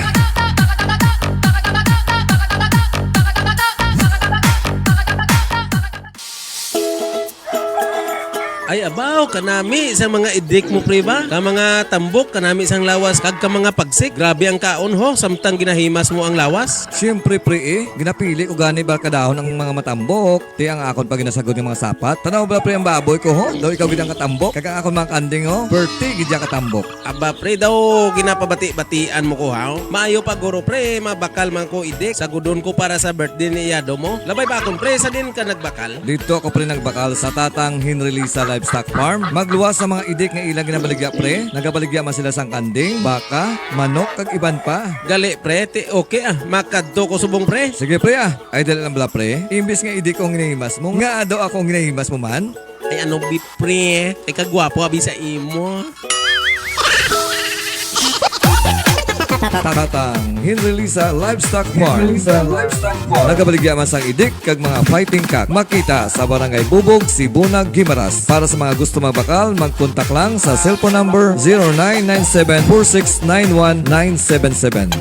Ay abaw, kanami sang mga idik mo, pre, ba? Ka mga tambok, kanami sang lawas, kag ka mga pagsik. Grabe ang kaon, ho, samtang ginahimas mo ang lawas. Siyempre, pre, eh. Ginapili ko gani ba kadahon ang mga matambok. Ti ang akon pa ginasagod nga mga sapat. Tanaw ba, pre, ang baboy ko, ho? Daw ikaw gid ang katambok. Kag ang akon mga kanding, ho? Perti gid ya katambok. Aba, pre, daw ginapabati-batian mo ko, haw? Maayo pa, guro, pre, mabakal man ko idik. Sagudon ko para sa birthday ni iyado mo. Labay ba akon, pre, sa din ka nagbakal? Didto ako, pre, nagbakal sa Tatang Henry Lisa Livestock Farm. Magluwas sa mga idik nga ilang ginabaligya, pre. Nagabaligya man sila sang kanding, baka, manok, kag iban pa. Gali, pre, ti okay ah. Makadto ko subong, pre. Sige, pre, ah. Ay, dali lang bala, pre. Imbis nga idik ko ang ginahimas mo, nga daw ako ang ginahimas mo man? Ay, ano, bi, pre? Ay, kagwapo, abi, sa imo. Tatang Henry Lisa Livestock Farm. Henry Lisa Livestock Farm. Nagabaligya man sang idik kag mga fighting cock. Makita sa Barangay Bubog, Sibuna, Guimaras. Para sa mga gusto magbakal, mag-contact lang sa cellphone number zero nine nine seven four six nine one nine seven seven.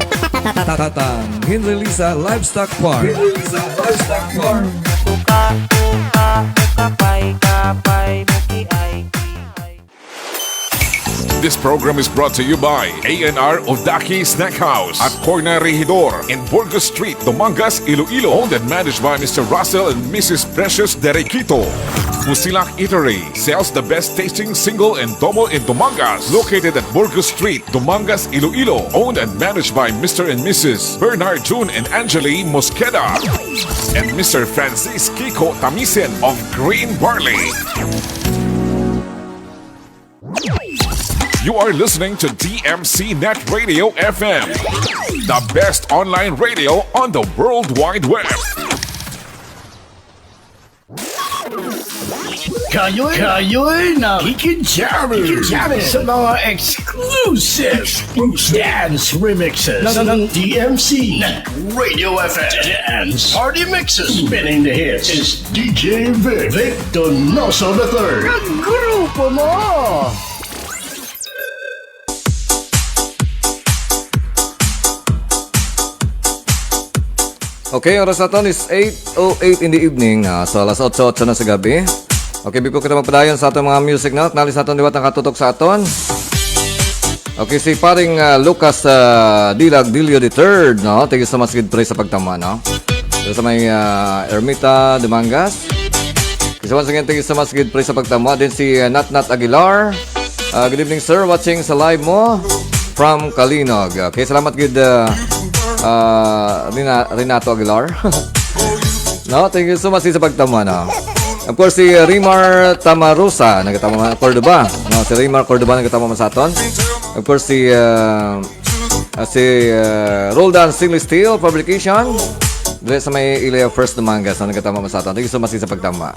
Tatang Henry Lisa Livestock Farm. Henry Lisa Livestock Farm. Tuka, tuka, ukapay, kapay, mukiay, kiay. This program is brought to you by A N R Odaki Snack House at Corner Regidor in Burgos Street, Dumangas, Iloilo. Owned and managed by Mister Russell and Missus Precious Derequito. Busilak Eatery sells the best tasting single and double in Dumangas. Located at Burgos Street, Dumangas, Iloilo. Owned and managed by Mister and Missus Bernard June and Angeli Mosqueda and Mister Francis Kiko Tamisen of Green Barley. You are listening to D M C Net Radio F M, the best online radio on the World Wide Web. Kayo'y, kayo'y nakikijammer, nakikijammer sa mga exclusive, exclusive dance remixes ng D M C Net Radio F M. Dance Party Mixes. Spinning the hits is D J Vic, Vic Donoso the third. Kagrupo mo! Okay, oras naton is eight oh eight in the evening. Ah, so, alas otso, otso na sa gabi. Okay, before kita magpadayon sa aton mga music, no? Acknowledge naton liwat ang katutok sa aton. Okay, si paring, ah, Lucas, ah, Dilag Dilio the third, no? Thank you so much, good pre, sa pagtama, no? Dito sa may, ah, Ermita, Dumangas. So once again, thank you so much, good pre, sa pagtama. Then si, uh, Nat Nat Aguilar. Uh, good evening, sir. Watching sa live mo from Kalinog. Okay, salamat, good, uh, uh, Rina- Renato Aguilar. No, thank you so much sa pagtama, no? Of course, si Rimar Tamarosa, nagkatama man, Cordoba. No, si Rimar Cordoba, nagkatama man sa aton. Of course, si, uh, Ah, si, ah, Roldan Stainless Steel Fabrication. Dili sa may Ilaya First Dumangas na nagkatama man sa aton. Thank you so much sa pagtama.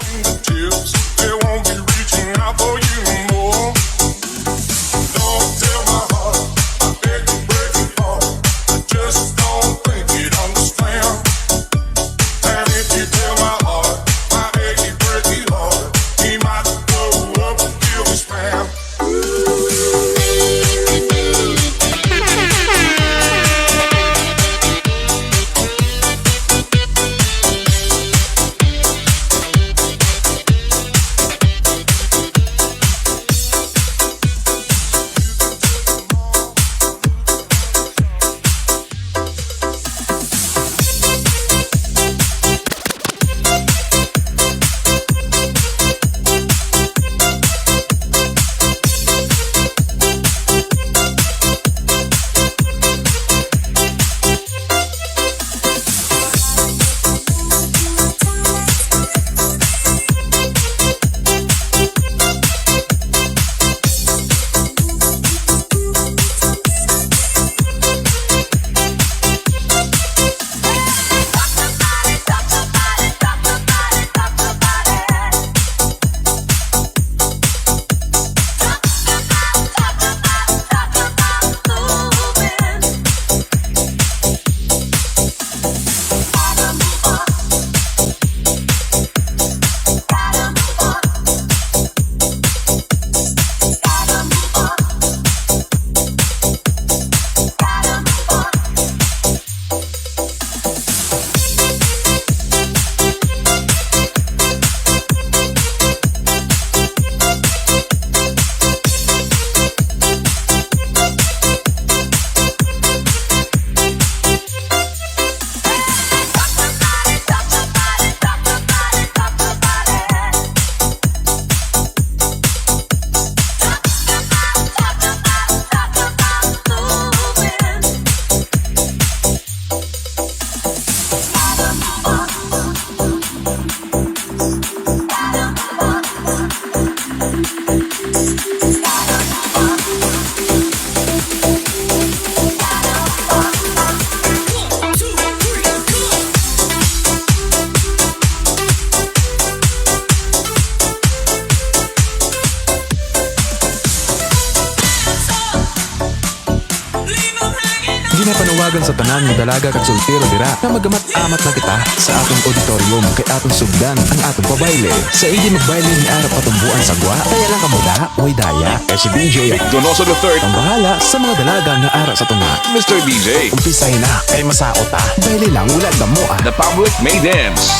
Ginapanawagan sa tanan nga dalaga kag soltero dira nga magamat-amat na kita sa atong auditorium kay atong sugdan ang atong pabayle. Sa hindi magbayle ni ara patumboan sa gwa, kaya lang kamo da, way daya. Kay si D J Donoso the third ang bahala sa mga dalaga nga ara sa tunga. Mister D J, umpisay na, kay masao ta. Bayle lang, wala damo, ah. The public may dance.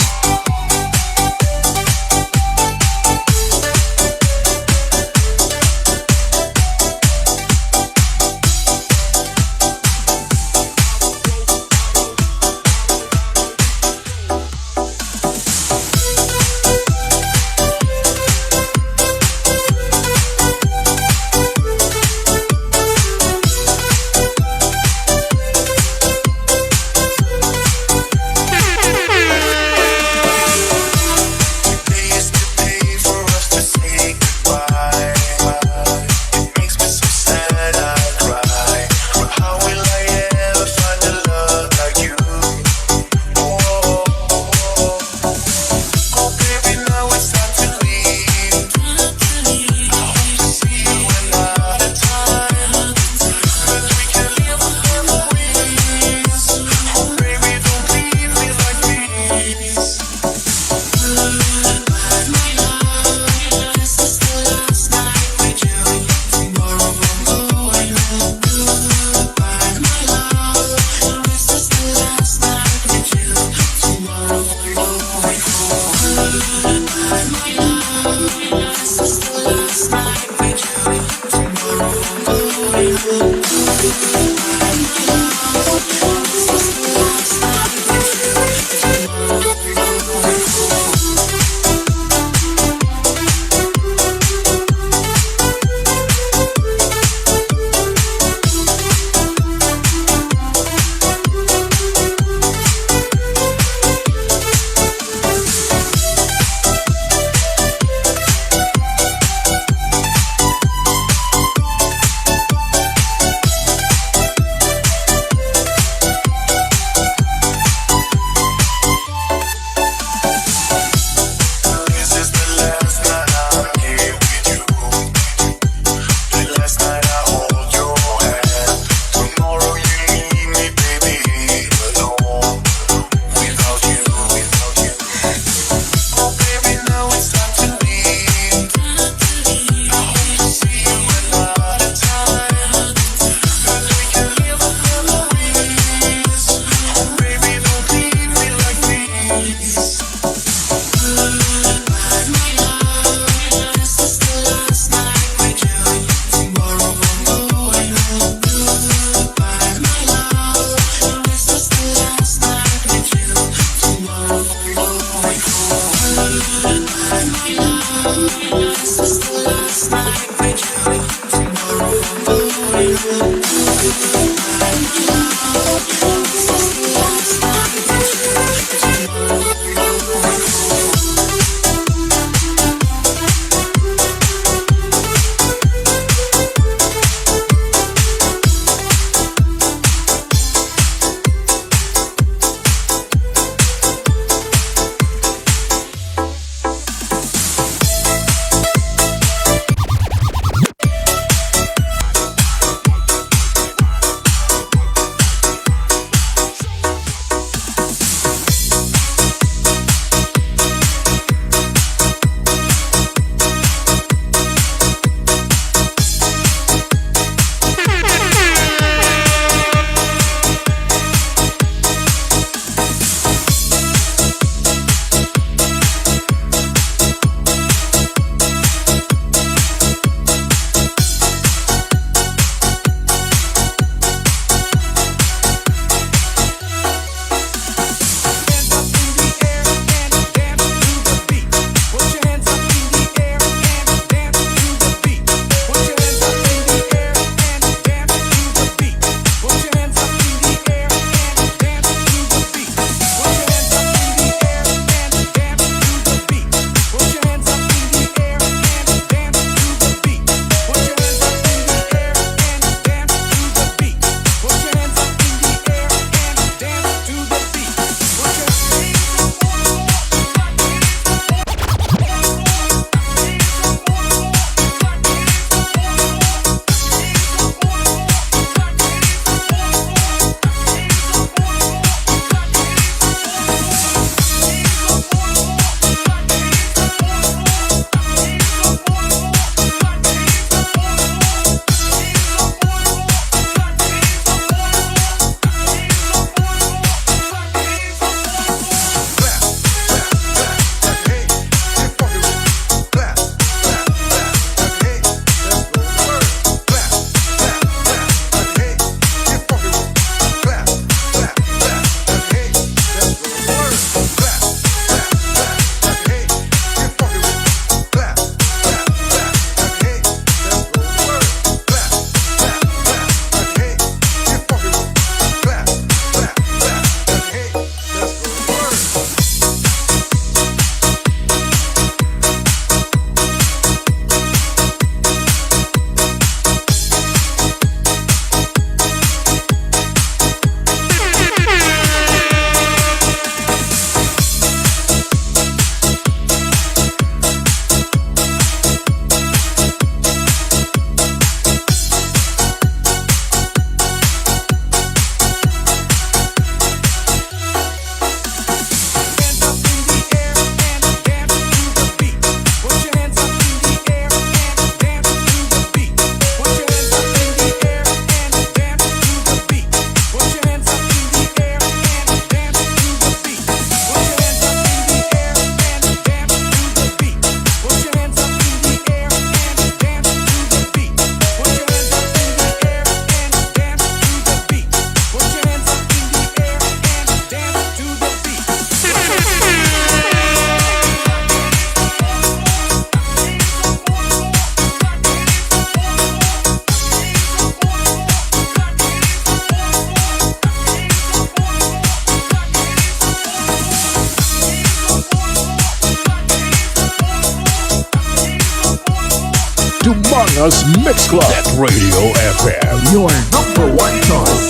Nas Mix Club. Net Radio F M. Your number one choice.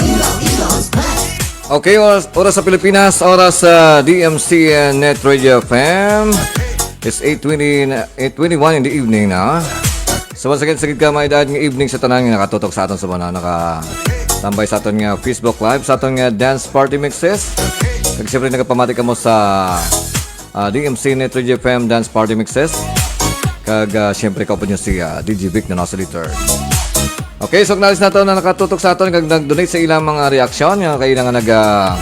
Okay, oras, oras sa Pilipinas, oras sa D M C Net Radio F M. It's eight twenty, eight twenty-one in the evening na. So once again, sagid ka maidad nga evening sa tanan nga nakatutok sa aton sa mga nakatambay sa aton nga Facebook Live, sa aton nga Dance Party Mixes. Kag siyempre, nagapamati kamo sa ah, D M C Net Radio F M Dance Party Mixes. Kag ah, siyempre, kaupod nyo si ah, D J Vic na nasa Litter. Okay, so acknowledge nato na nakatutok sa aton kag nag-donate sa ilang mga reaksyon nga kaila nga nag ah,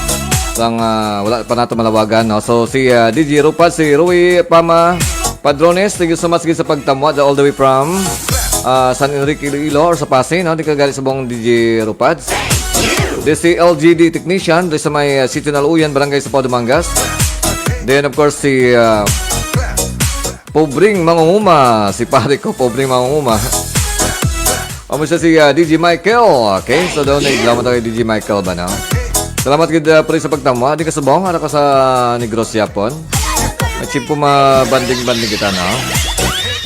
sang, ah, wala pa nato malawagan, no? So si ah, D J Rupad, si Rui Pama Padrones, thank you so much sa pagtamwa all the way from ah, San Enrique, Iloilo or sa Pasay, no? Di ka gali sa buong D J Rupad. Di si L G D technician, di sa may uh, Sitio Naluyan, Barangay Sapaw, Dumangas. Then of course si uh, Pobreng Mangunguma, si pare ko, Pobreng Mangunguma. Amo siya si uh, D J Michael. Okay, so daw na iglaw mo tayo D J Michael ba na? Salamat gid uh, pre sa pagtamwa. Di ka subong, ara ka sa Negros Yapon. May chimpo mabanding-banding kita na.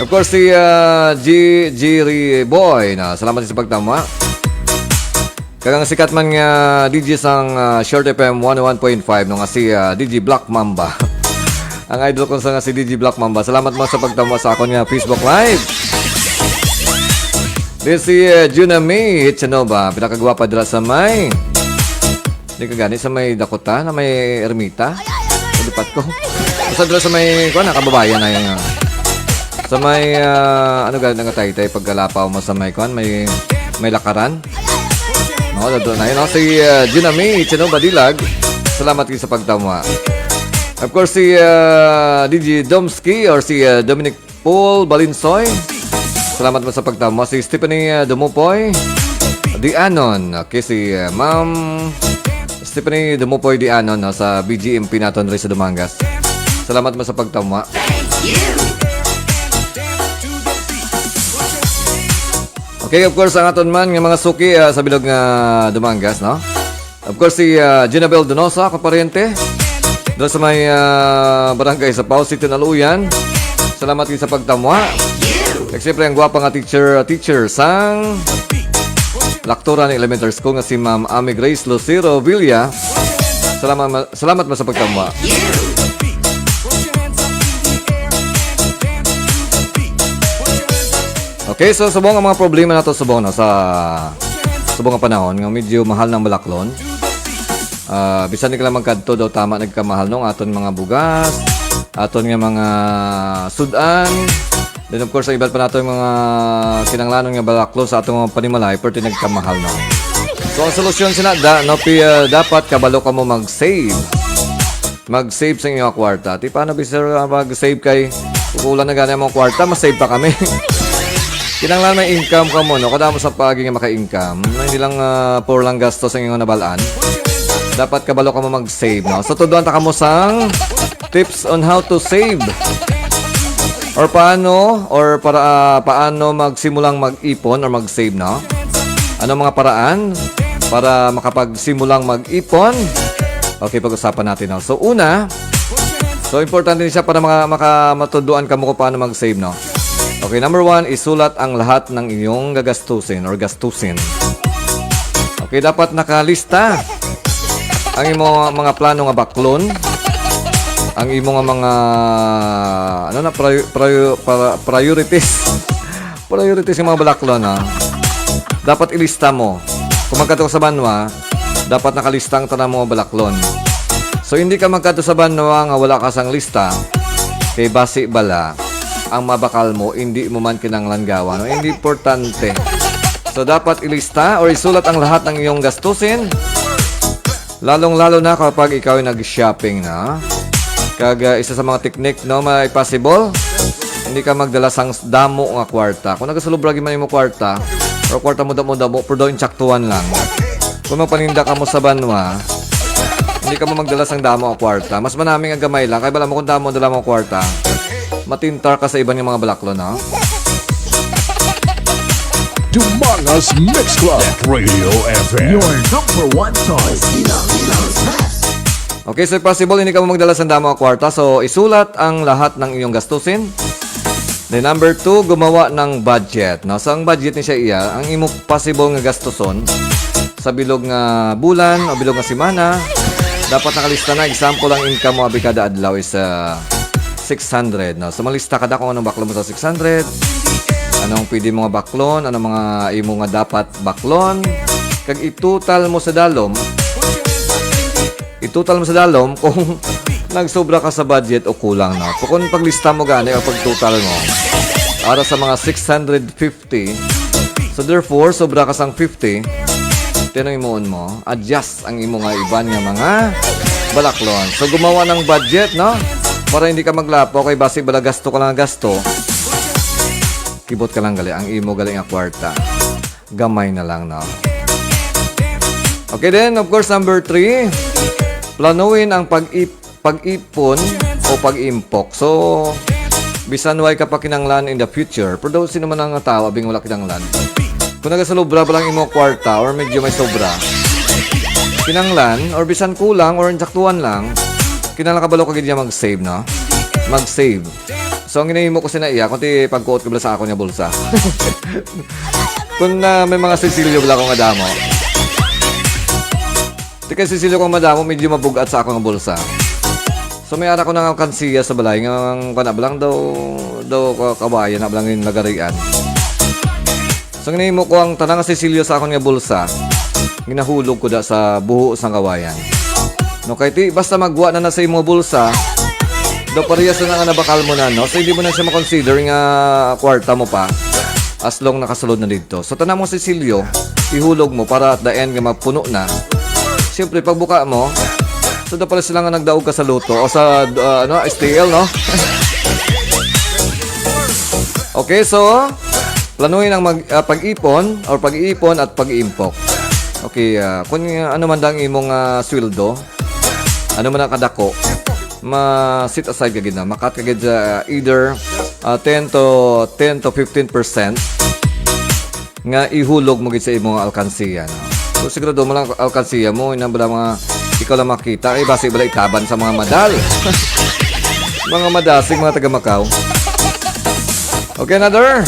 Of course, si uh, G G Boy na. Salamat sa pagtamwa. Kagang sikat man nga D J sang ah, Short F M one oh one point five no nga si ah, D J Black Mamba. Ang idol ko sa nga si D J Black Mamba. Salamat mo sa pagtamo sa akon nga Facebook Live. This si uh, Juna May Hitchanova, pinakagwapa dira sa may. Di ka gani sa may Dakota na may ermita. Lipat ko. Sa dira sa may kuan, kababayan na yung ah, sa may ah, ano gani nga taytay pagkalapaw mo sa may kuan, may may lakaran. No, doon na yun. No? Si uh, Junami Chino Badilag, salamat kayo sa pagtama. Of course, si uh, D J Domski or si uh, Dominic Paul Balinsoy, salamat mo sa pagtama. Si Stephanie uh, Dumupoy, Dianon. Okay, si uh, Ma'am Stephanie Dumupoy Dianon no, sa B G M P naton rin sa Dumangas. Salamat mo sa pagtama. Okay, of course, ang aton man nga mga suki ah, sa bilog nga Dumangas, no? Of course, si ah, Ginabel Donosa, akong paryente. Doon sa may ah, barangay sa Pao City, Naluyan. Salamat kayo sa pagtamwa. Kag siyempre, ang gwapa nga teacher, ah, teacher sang Lakturan Elementary School nga si Ma'am Amy Grace Lucero Villa. Salamat, ma- salamat mo sa pagtamwa. Okay, so subong ang mga problema nato subong na sa subong nga panahon nga medyo mahal ng balaklon. Ah, bisan di ka lang magkadto daw tama nagkamahal no aton mga bugas, aton nga mga sudan. Then of course, ang iban pa nato yung mga kinanglanon nga balaklon sa atong mga panimalay, pero nagkamahal no. So ang solusyon sina da, no, pi, ah, dapat kabalo ka mo mag-save. Mag-save sa inyong kwarta. Ti paano bi sir ah, mag-save kay kukulang na gani ang mga kwarta, ma-save pa kami. Kinanglan may income ka mo, no? Kada mo sa pagi nga maka-income, na hindi lang ah, puro lang gasto sa inyong nabalaan. Dapat kabalo ka mo mag-save, no? So, tuduan ta ka mo sang tips on how to save. Or paano, or para ah, paano magsimulang mag-ipon or mag-save, no? Ano mga paraan para makapagsimulang mag-ipon? Okay, pag-usapan natin, no? So, una, so importante ni siya para maka, maka matuduan ka mo kung paano mag-save, no? Okay, number one, isulat ang lahat ng inyong gagastusin or gastusin. Okay, dapat nakalista ang imo mga plano nga baklon, ang imo nga mga ano na prior, prior, para, priorities. Priorities ng mga balaklon, ha? Dapat ilista mo. Kung magkadto ka sa banwa, dapat nakalista ang tanang mga balaklon. So, hindi ka magkadto sa banwa nga wala ka sang lista. Kay basi bala, ang mabakal mo, hindi mo man kinanglan gawa. No? Hindi importante. So, dapat ilista or isulat ang lahat ng iyong gastusin. Lalong-lalo na kapag ikaw ay nag-shopping na. Kag ah, isa sa mga teknik, no, may possible, hindi ka magdala sang damo nga kwarta. Kung nagasulubra gyud man imo kwarta, pero kwarta mo damo-damo, pero daw insaktuhan lang. Kung magpaninda ka mo sa banwa, hindi ka mo magdala sang damo nga kwarta. Mas manami nga gamay lang, kay bala mo kung damo dala mo kwarta, matintar ka sa iban nga mga balaklon, ha? Dumangas Mix Club. Net Radio F M. Your number one choice. Okay, so possible hindi ka mo magdala sa damo nga kwarta. So, isulat ang lahat ng iyong gastusin. Then number two, gumawa ng budget, no? So, ang budget ni siya iya, ang imo possible nga gastuson sa bilog nga bulan o bilog nga semana, dapat nakalista na. Example, ang income mo abi kada adlaw is, ah, six hundred, no? So, malista ka na kung anong baklon mo sa six hundred, anong pwede mo nga baklon, anong mga imo nga dapat baklon, kag itotal mo sa dalom, itotal mo sa dalom kung nagsobra ka sa budget o kulang, no? So, kung paglista mo gani o pagtotal mo, ara sa mga six hundred fifty, so therefore, sobra ka sang fifty, tinong imuon mo, adjust ang imo nga iban nga mga balaklon. So, gumawa ng budget, no? Para hindi ka maglapo, kay basi bala gasto ka lang gasto. Kibot ka lang gali, ang imo gali nga kwarta. Gamay na lang, no? Okay, then, of course, number three, planuhin ang pag-ip-, pag-ipon o pag-impok. So, bisan way ka pa kinanglan in the future, pero daw sino man ang tao, abing wala kinanglan. Kung nagasalubra ba lang imo kwarta or medyo may sobra, kinanglan, or bisan kulang or insaktuhan lang, kinanglan ka balo ka gid niya mag-save, no? Mag-save. So, ang ginahimo ko sina iya, kung ti pagkuot ko bala sa akon nga bulsa. Kung, ah, may mga sisilyo bala ko nga damo. Ti kay sisilyo ko nga madamo, medyo mabugat sa akong bulsa. So, may ara ko nga alkansiya sa balay nga ang kana bala daw, daw ka-, kawayan na bala yung lagarian. So, ginahimo ko ang tanang sisilyo sa akon nga bulsa, ginahulog ko da sa buho sang kawayan. No, kay ti, basta magwa na na sa imo bulsa, daw parehas na nga nabakal mo na, no? So, hindi mo na siya makonsider nga kwarta mo pa, as long nakasulod na dito. So, tanang mga sisilyo, ihulog mo para at the end nga mapuno na. Siyempre, pagbuka mo, so, daw pala sila nga nagdaog ka sa luto o sa, uh, ano, S T L, no? Okay, so, planuhin ang mag-, ah, pag-ipon or pag-iipon at pag-iimpok. Okay, ah, kung, ah, ano man dang imong, ah, sweldo, ano man ang kadako, ma-set aside ka gid na, makat ka gid sa either, ah, ten to, ten to fifteen percent nga ihulog mo gid sa imong alkansiya, no? So, sigurado mo lang alkansiya mo, inang bala mga ikaw lang makita, eh, basi bala itaban sa mga madal. Mga madasig, mga taga Macau. Okay, another.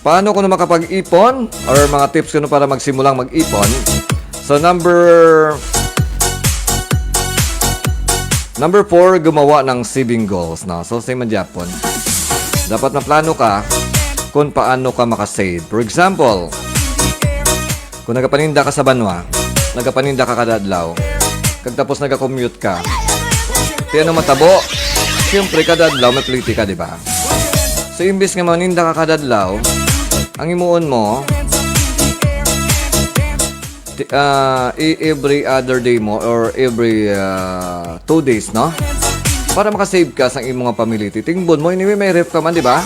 Paano kuno makapag-ipon? Or mga tips kuno para magsimulang mag-ipon? So, number, number four, gumawa ng saving goals, no? So, same man gyapon. Dapat maplano ka kung paano ka makasave. For example, kung nagapaninda ka sa banwa, nagapaninda ka kada adlaw, kag tapos nagakommute ka, ti ano matabo? Siyempre, kada adlaw may plete ka, di ba? So, imbis nga maninda ka kada adlaw, ang imuon mo, ti-, ah, i-, every other day mo or every, ah, two days, no? Para makasave ka sa imong nga pamilya. Tingbon mo, anyway, may ref ka man, di ba?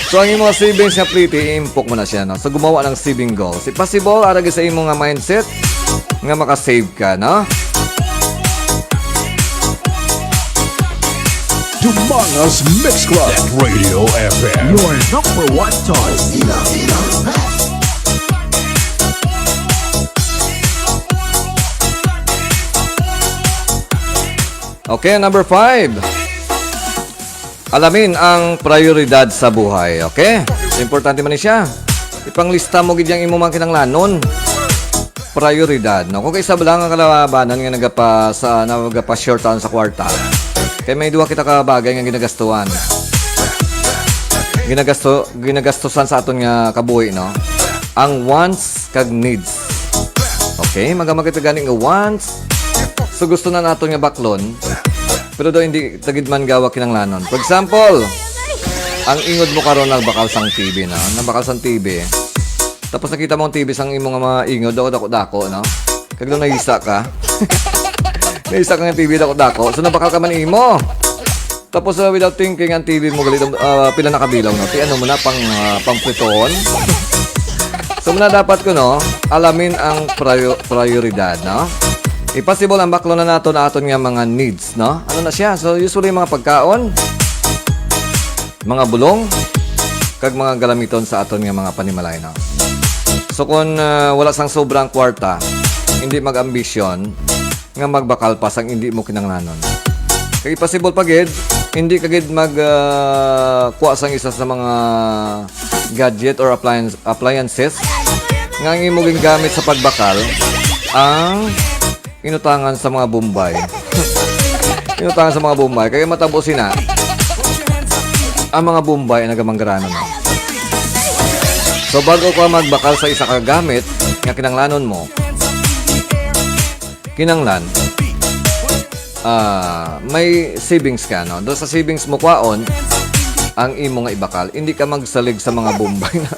So, ang imong savings nga plete, i-impok mo na siya, no? So, gumawa ng saving goals. Possible, ara gid sa imong nga mindset, nga makasave ka, no? Dumangas Mix Club at Radio F M. Your number one choice. Okay, number five. Alamin ang prioridad sa buhay, okay? Importante man ni siya. Ipanglista mo gid yang imo mga kinanglanon. Prioridad, no? Kung kaisa lang ang kalabanan nga nagapa-, sa, nagapa-short taon sa kwarta, kay may duha kita ka bagay nga ginagastuhan. Ginagasto-, ginagastusan sa aton nga kabuhi, no? Ang wants kag needs. Okay, magamit kita gani nga wants. So, gusto na naton nga baklon, pero daw hindi tagid man gawa kinanglanon. For example, ang ingod mo karon nagbakal sang T V na, nabakal sang T V. Tapos nakita mo ang T V sang imo nga mga ingod, dako-dako, no? Kag daw naisa ka. Naisa ka nga T V, dako-dako. So, nabakal ka man imo. Tapos, uh, without thinking, ang T V mo gali, uh, pila na kabilaw, no? Ti ano mo na, pang, uh, pang pritohon? So, muna dapat ko, no, alamin ang prior-, prioridad, no? I-possible ang baklo na nato na aton nga mga needs, no? Ano na siya? So, usually, mga pagkaon, mga bulong, kag mga galamiton sa aton nga mga panimalay, no? So, kung, uh, wala sang sobrang kwarta, hindi mag-ambisyon, nga magbakal pa sang indi mo kinanglanon. Kay possible pa gid, Hindi ka gid mag, ah, kuha sang isa sa mga gadget or appliance-, appliances nga ang imo gingamit sa pagbakal ang inutangan sa mga Bombay. Inutangan sa mga Bombay. Kaya matabo sina, ang mga Bombay ang nagamanggaranon. So, bago ka magbakal sa isa ka gamit nga kinanglanon mo, kinanglan, ah, may savings ka, no? Do sa savings mo kwaon ang imo nga ibakal. Hindi ka magsalig sa mga Bombay na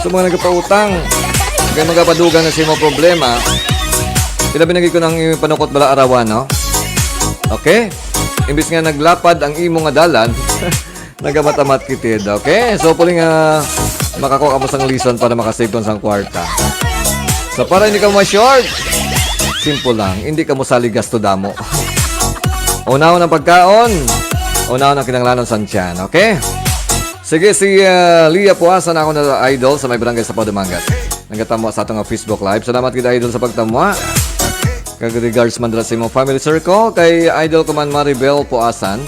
sa mga nagapautang. Kay magapadugang na sa imo problema. Ilabi na gid ko nang imo panukot bala arawan, no? Okay? Imbis nga naglapad ang imo nga dalan, nagamamat kitid. Okay? So, puli nga makakuha ka mo sang lesson para makasave kung sang kwarta. So, para hindi ka ma-short, simple lang. Hindi ka mo salig gasto damo. Unahon ang pagkaon, unahon ang kinanglanon sang tiyan. Okay? Sige, si, ah, Lia Puasa na ako na idol sa may barangay sa Padumangat. Nagkatamo sa atong Facebook Live. Salamat gid, idol, sa pagtamwa. Kag regards man dira sa imong family circle, kay idol ko man Maribel Puasan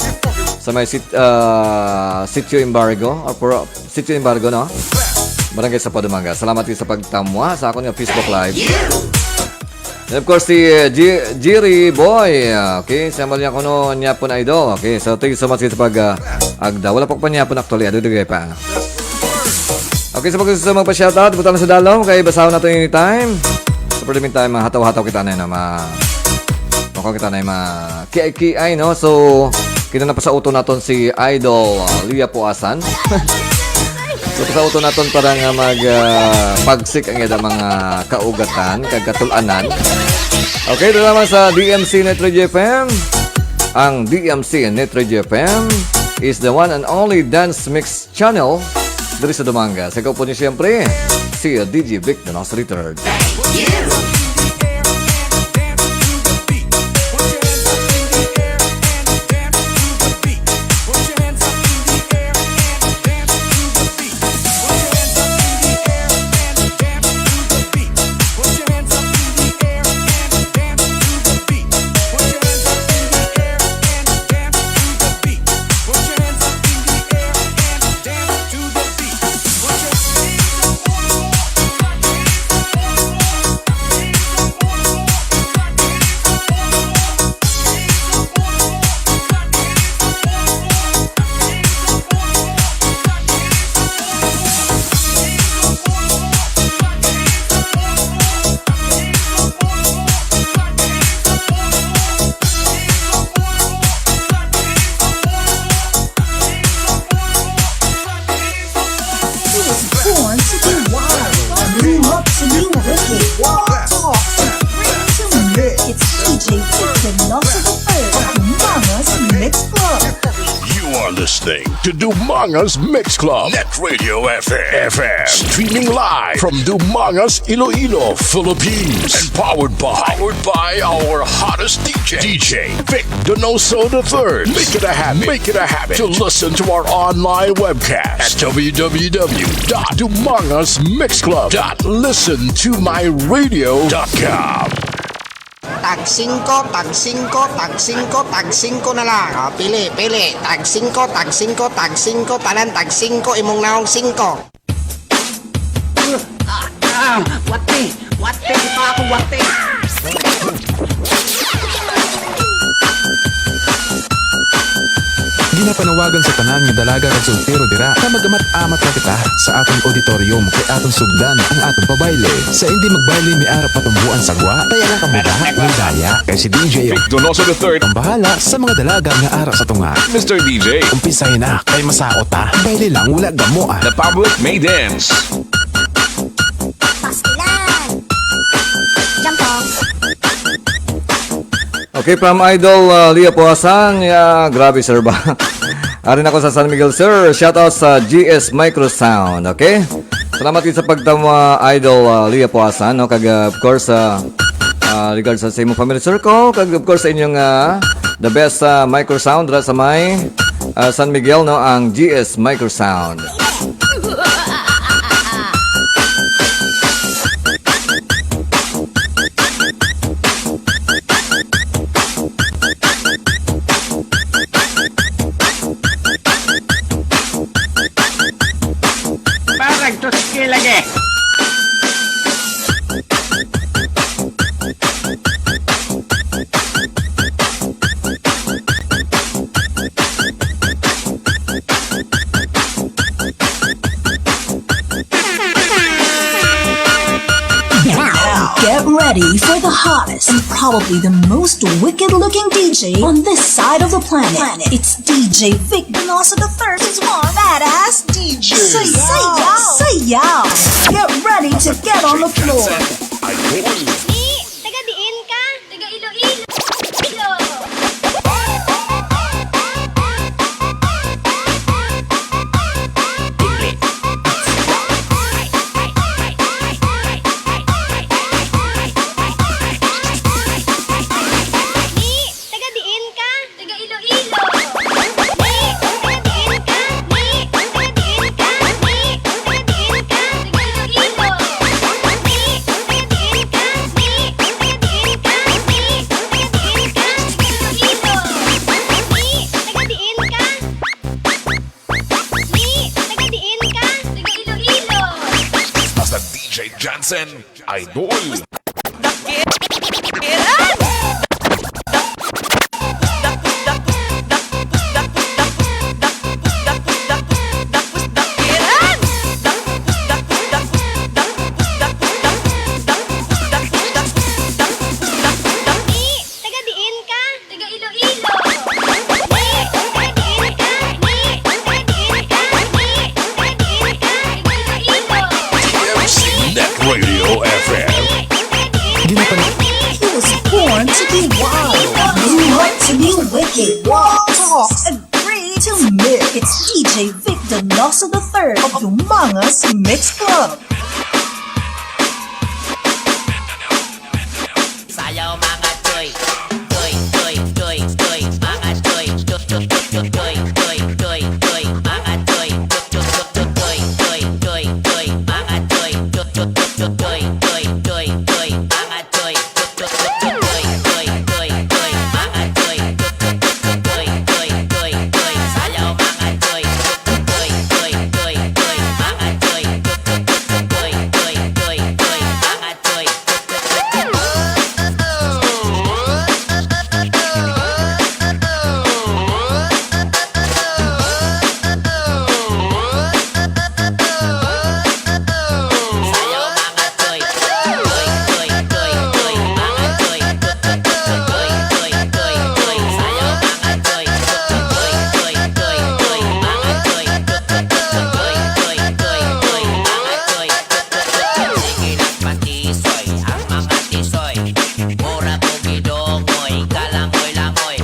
sa may sit-, ah, Sitio Embargo, or Puro-, Sitio Embargo, no? Barangay sa Padumangat. Salamat gid sa pagtamwa sa akon nga Facebook Live. And of course, si, uh, G-, Jerry Boy. Uh, okay, sa mali ako no, niya po na idol. Okay, so thank you so much sa pag, uh, agda. Wala pa ko pa niya po na actually. Ado dugay pa. Okay, sa pag-, sa magpa-shoutout, butang na sa dalom, kay basahon nato anytime. Sa pwede time, hataw-hataw kita na yun, ma-, makaw kita na yung ma-, K I K I, no? So, kita na pa sa uto naton si Idol, uh, Lia Puasan. So, pasauto naton para nga mag, ah, pagsik ang iyang mga kaugatan, kag katul-anan. Okay, ito naman sa D M C Net Radio F M. Ang D M C Net Radio F M is the one and only dance mix channel diri sa Dumangas. Ikaw po niyo siyempre, si D J Vic Donoso the third. He was born to be wild, grew up to be wicked, wild talk, and bring to me. It's D J Victor Nelson the third of Mangas Mix Club. You are listening to Dumangas Mix Club, Net Radio F M, F M, streaming live from Dumangas, Iloilo, Philippines, and powered by, powered by our hottest D J, D J Vic Donoso the third. Make it a habit. Make it a habit to listen to our online webcast at W W W dot dumangas mix club dot listen to my radio dot com. Tag singko, tag singko, tag singko, tag singko na lang. O, pili, pili. Tag singko, tag singko, tag singko, tanan tag singko, imong naong singko. Ah, ah, wati, wati, ito ako, wati. Ginapanawagan sa tanan nga dalaga kag soltero dira, nga mag-amat-amat na kita sa aton auditorium, kay aton sugdan ang aton pabayle. Sa hindi magbayle, may ara patumboan sa gwa, kaya lang kamo baha, may daya. Kay si D J Vic Donoso the third ang bahala sa mga dalaga nga ara sa tunga. Mister D J. Umpisahin na, kay masaot ta. Bayle lang, wala gamo, ah. The public may dance. Pastilan! Jump off! Okay, from Idol, uh, Lia Puasan, yeah, grabe, sir, ba? Ari na ko sa San Miguel, sir. Shout out sa G S Microsound, okay? Salamat gid sa pagtama, Idol, uh, Lia Puasan, no? Kag, uh, of course, uh, uh, regards sa, sa imong family circle, kag, of course, sa inyong, uh, the best, uh, microsound dira sa may, uh, San Miguel, no? Ang G S Microsound. Ready for the hottest and probably the most wicked looking D J on this side of the planet. It's D J Vic Donoso the third is one badass D J. Say yow! Say yow! Get ready to get on the floor. Ni, taga diin ka? Taga Iloilo. Ni, taga diin ka? Taga Iloilo. Ni, taga diin ka? Ni, taga diin ka? Ni, taga diin ka? Taga Iloilo. Ni, taga diin ka? Ni, taga diin ka? Ni, taga diin ka? Taga Iloilo. Ni, taga diin ka? Ni, taga diin ka? Taga Iloilo. Basta D J Jansen, idol. Taga diin ka? Taga Iloilo. Ni, taga diin ka? Ni, taga diin ka? Ni, taga diin ka? Taga Iloilo. T M C Net Radio F M. He was born to be wild, grew up to be wicked. Talks agree to mix. It's D J Vic Donoso the third of Dumangas Mix Club. Sayaw, mga choy. Choy, choy, choy, choy. Mga choy. Choy, choy, choy, choy. Mga choy. Choy, choy, choy, choy. Mga choy. Choy, choy, choy, choy. Mga choy. Choy, choy, choy, choy. Mga choy. Choy, choy, choy, choy. Sayaw, mga choy. Choy, choy, choy, choy. Mga choy. Choy, choy, choy, choy. Mga choy. Sige lang, patisoy ang mga tisoy. Mura ko gidongoy, kalangoy-langoy.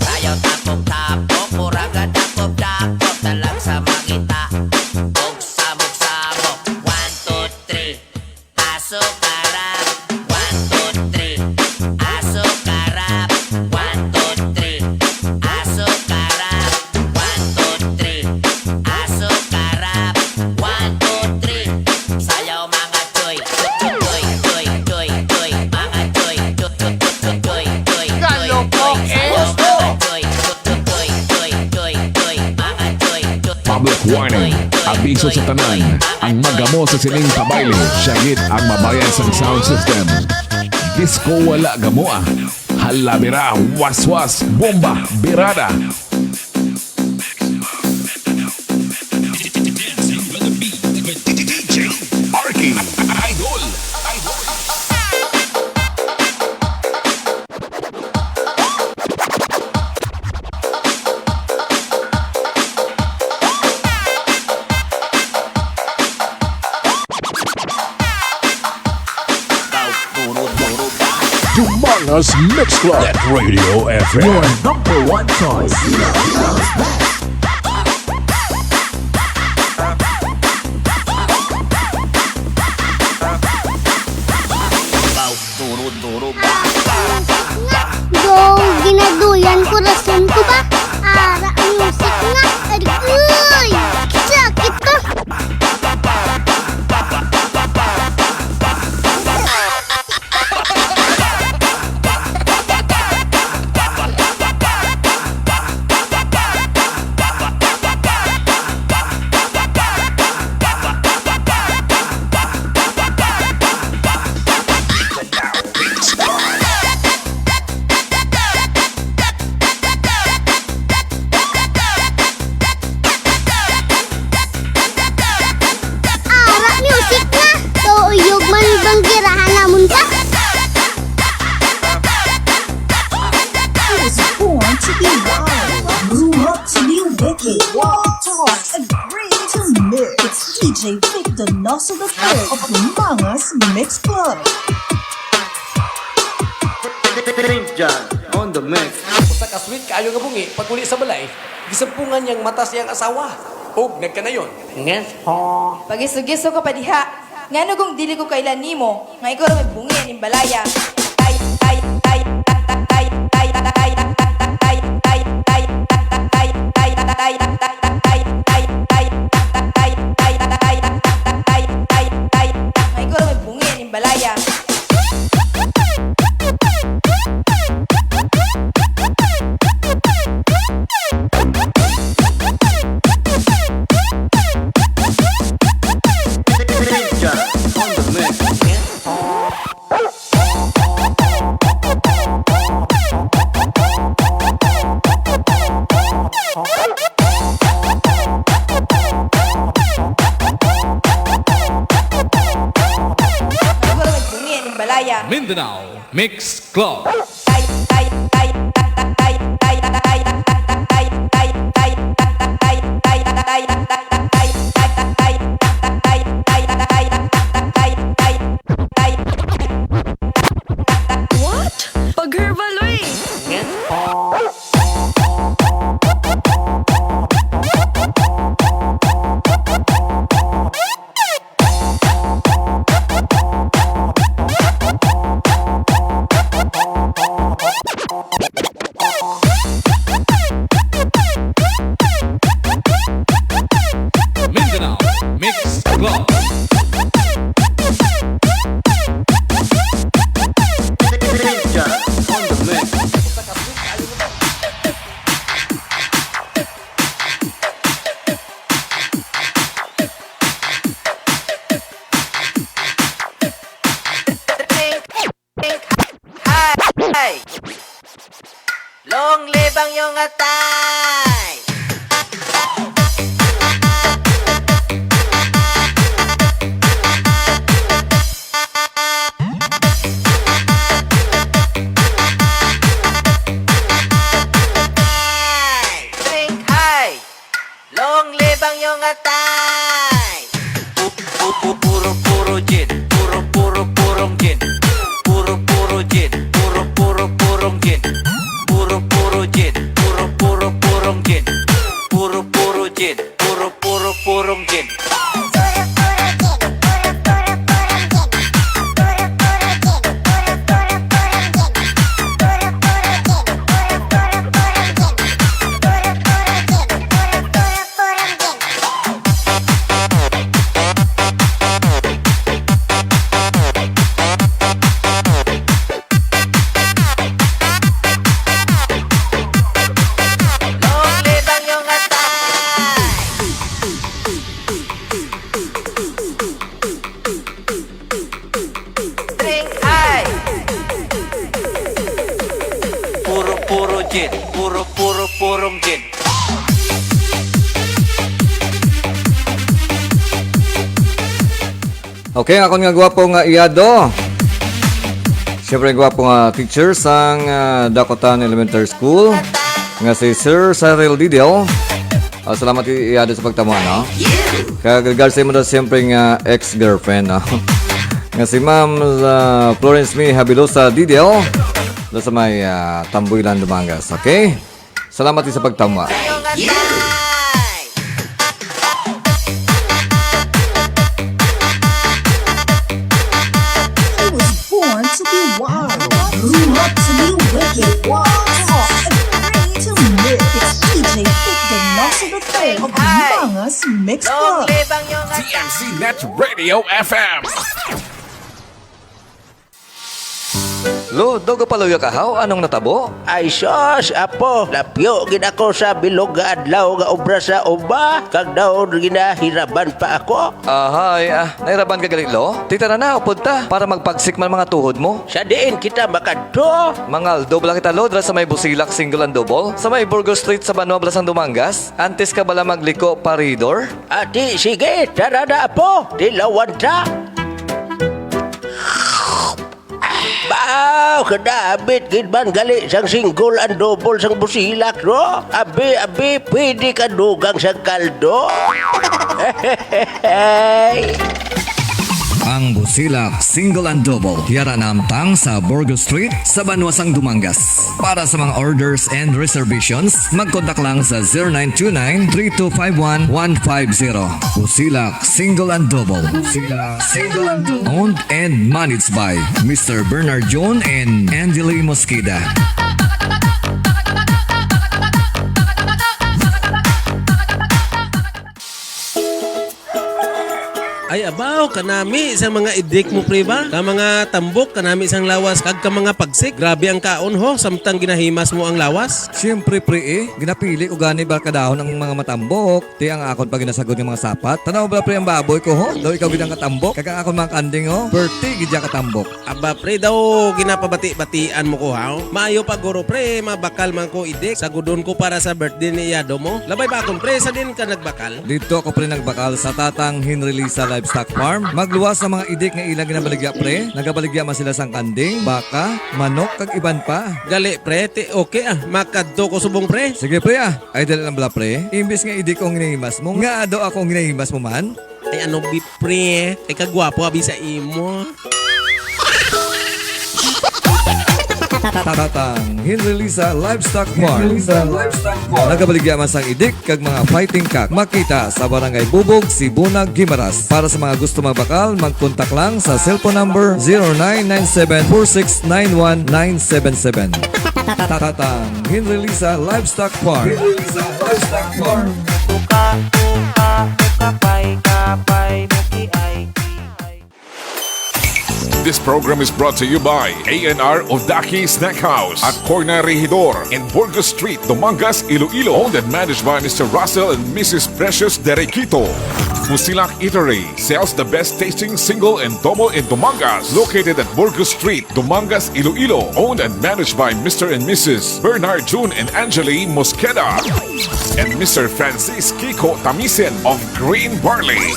Sayaw tapok-tapok, mura gadakop-dakop, talag sa mangita. Og samok-samok, one, two, three. Aso karap, one, two, three. Aso karap, one, two, three. Aso karap, one, two, three. Aso karap, one, two, three. Sayaw, mga choy. Choy, choy, choy, choy. Mga choy. Choy, choy, choy, choy. Choy, choy, choy. Sayaw, mga choy. Choy, choy, choy, choy, choy. Mga choy. Choy, choy, choy, choy. Public warning. Abiso sa tanan. Ang magamo sa sining pabayle, siya gid ang mabayad sang sound system. Disco wala gamoa. Halabira, waswas, bomba, birada. Dancing on the beat with D J Arky. Idol. Idol. Dumangas Mix Club. Net Radio F M. Your number one choice. Go, ginaduyan ko, rason ko ba? Ara, ang music nga. Aray, uy! Sakit to! Agree to mix. It's D J Vic Donoso the third of Mangas Mix Club. John on the mix. Usa ka sweet kaayo nga bungi, pag-uli sa balay, gisampungan niya ang mata sa iyang asawa, ug nagkanayon. Nges, ho. Pagiso-giso ka pa diha. Ngano kung dili ko kaila nimo, nga ikaw ra may bungi aning balaya? Nga ikaw ra may bungi aning balaya. Siguro may bungi aning balaya. Mindanao Mix Club. What? Pag-herbal, uy! Mindanao Mix Club. Hi! Long live ang iyong atay! Drink high! Long live ang iyong atay! Pu-, pu-, pu-, puro, puro gin. Puro, puro, purong gin. Puro, puro, gin. Puro, puro, purong gin. Puro, puro, gin. Puro, puro, purong gin. Puro, puro, gin. Puro, puro, purong gin. Long live ang iyong atay! Drink high! Puro, puro gin. Puro, puro, purong gin. Okay, akon nga gwapo nga iyado. Siyempre, gwapo nga teacher sang, ah, Dakotan Elementary School, nga si Sir Cyril Didel. Ah, salamat, i-, iyado, sa pagtama, no? Kag regards sa imo daw, siyempre, nga ex-girlfriend, no? Nga si Ma'am, ah, Florence May Habilosa Didel, do sa may, ah, Tambuilan, Dumangas. Okay? Salamat sa pagtama. I was born to be wild, grew up to be wicked. Wow. It's D J Vic Donoso the third of Mangas Mix Club. Long live ang iyong D M C Net Radio F M. Lo, daw gapaluya ka, haw? Anong natabo? Ay, sus, apo, lapyo gid ako sa bilog nga adlaw nga obra sa uma, kag daw ginahiraban pa ako. Ahay, ah, nahiraban ka gali, lo? Tita na na, upod ta, para magpagsik man mga tuhod mo. Sa diin kita makadto? Mangaldo bala kita, lo, dira sa may Busilak Single and Double, sa may Burgos Street sa Banwa, Blasang Dumangas. Antes ka bala magliko, paridor? Ati, sige, tara na, apo, tilawan ta. Baw, kadabit gid man gali sang single and double sang Busilak, no? Abi, abi, pwede ka dugang sang kaldo. Hey! Ang Busilak Single and Double yara namtang sa Burgos Street sa Banwa sang Dumangas. Para sa mga orders and reservations, mag-contact lang sa zero nine two nine, three two five one, one five zero. Busilak Single and Double. Busilak Single and Double. Owned and managed by Mister Bernard John and Angeli Mosqueda. Ay abaw, kanami sang mga idik mo, pre, ba? Ka mga tambok, kanami sang lawas, kag ka mga pagsik. Grabe ang kaon, ho, samtang ginahimas mo ang lawas. Siyempre, pre, eh. Ginapili ko gani ba kadahon ang mga matambok. Ti ang akon pa ginasagod nga mga sapat. Tanaw ba, pre, ang baboy ko, ho? Daw ikaw gid ang katambok. Kag ang akon mga kanding, ho? Perti gid ya katambok. Aba, pre, daw ginapabati-batian mo ko, ha? Maayo pa, guro, pre, mabakal man ko idik. Sagudon ko para sa birthday ni Yado mo. Labay ba akon, pre, sa din ka nagbakal? Didto ako, pre, nagbakal sa Tatang Henry Lisa Livestock Farm. Magluwas sa mga idik nga ilang ginabaligya, pre. Nagabaligya man sila sang kanding, baka, manok, kag iban pa. Gali, pre, ti okay, ah. Makadto ko subong, pre. Sige, pre, ah. Ay, dali lang bala, pre. Imbis nga idik ko ang ginahimas mo, nga ado ako ang ginahimas mo man. Ay, ano, bi, pre? Ay, kagwapo, abi, sa imo. Tatang Henry Lisa Livestock Farm. Nagabaligya man sang idik kag mga fighting cock. Makita sa Barangay Bubog, Sibunag, Guimaras. Para sa mga gusto magbakal, mag-contact lang sa cellphone number zero nine nine seven four six nine one nine seven seven. Tatang Henry Lisa Livestock Farm. Henry Lisa Livestock Farm. Uka, uka, ukapay, kapay, mukiay, kiay. This program is brought to you by A and R Odaki Snack House at Corner Regidor in Burgos Street, Dumangas, Iloilo. Owned and managed by Mister Russell and Missus Precious Derequito. Musilak Eatery sells the best tasting single and double in Dumangas. Located at Burgos Street, Dumangas, Iloilo. Owned and managed by Mister and Missus Bernard June and Angeli Mosqueda. And Mister Francis Kiko Tamisen of Green Barley.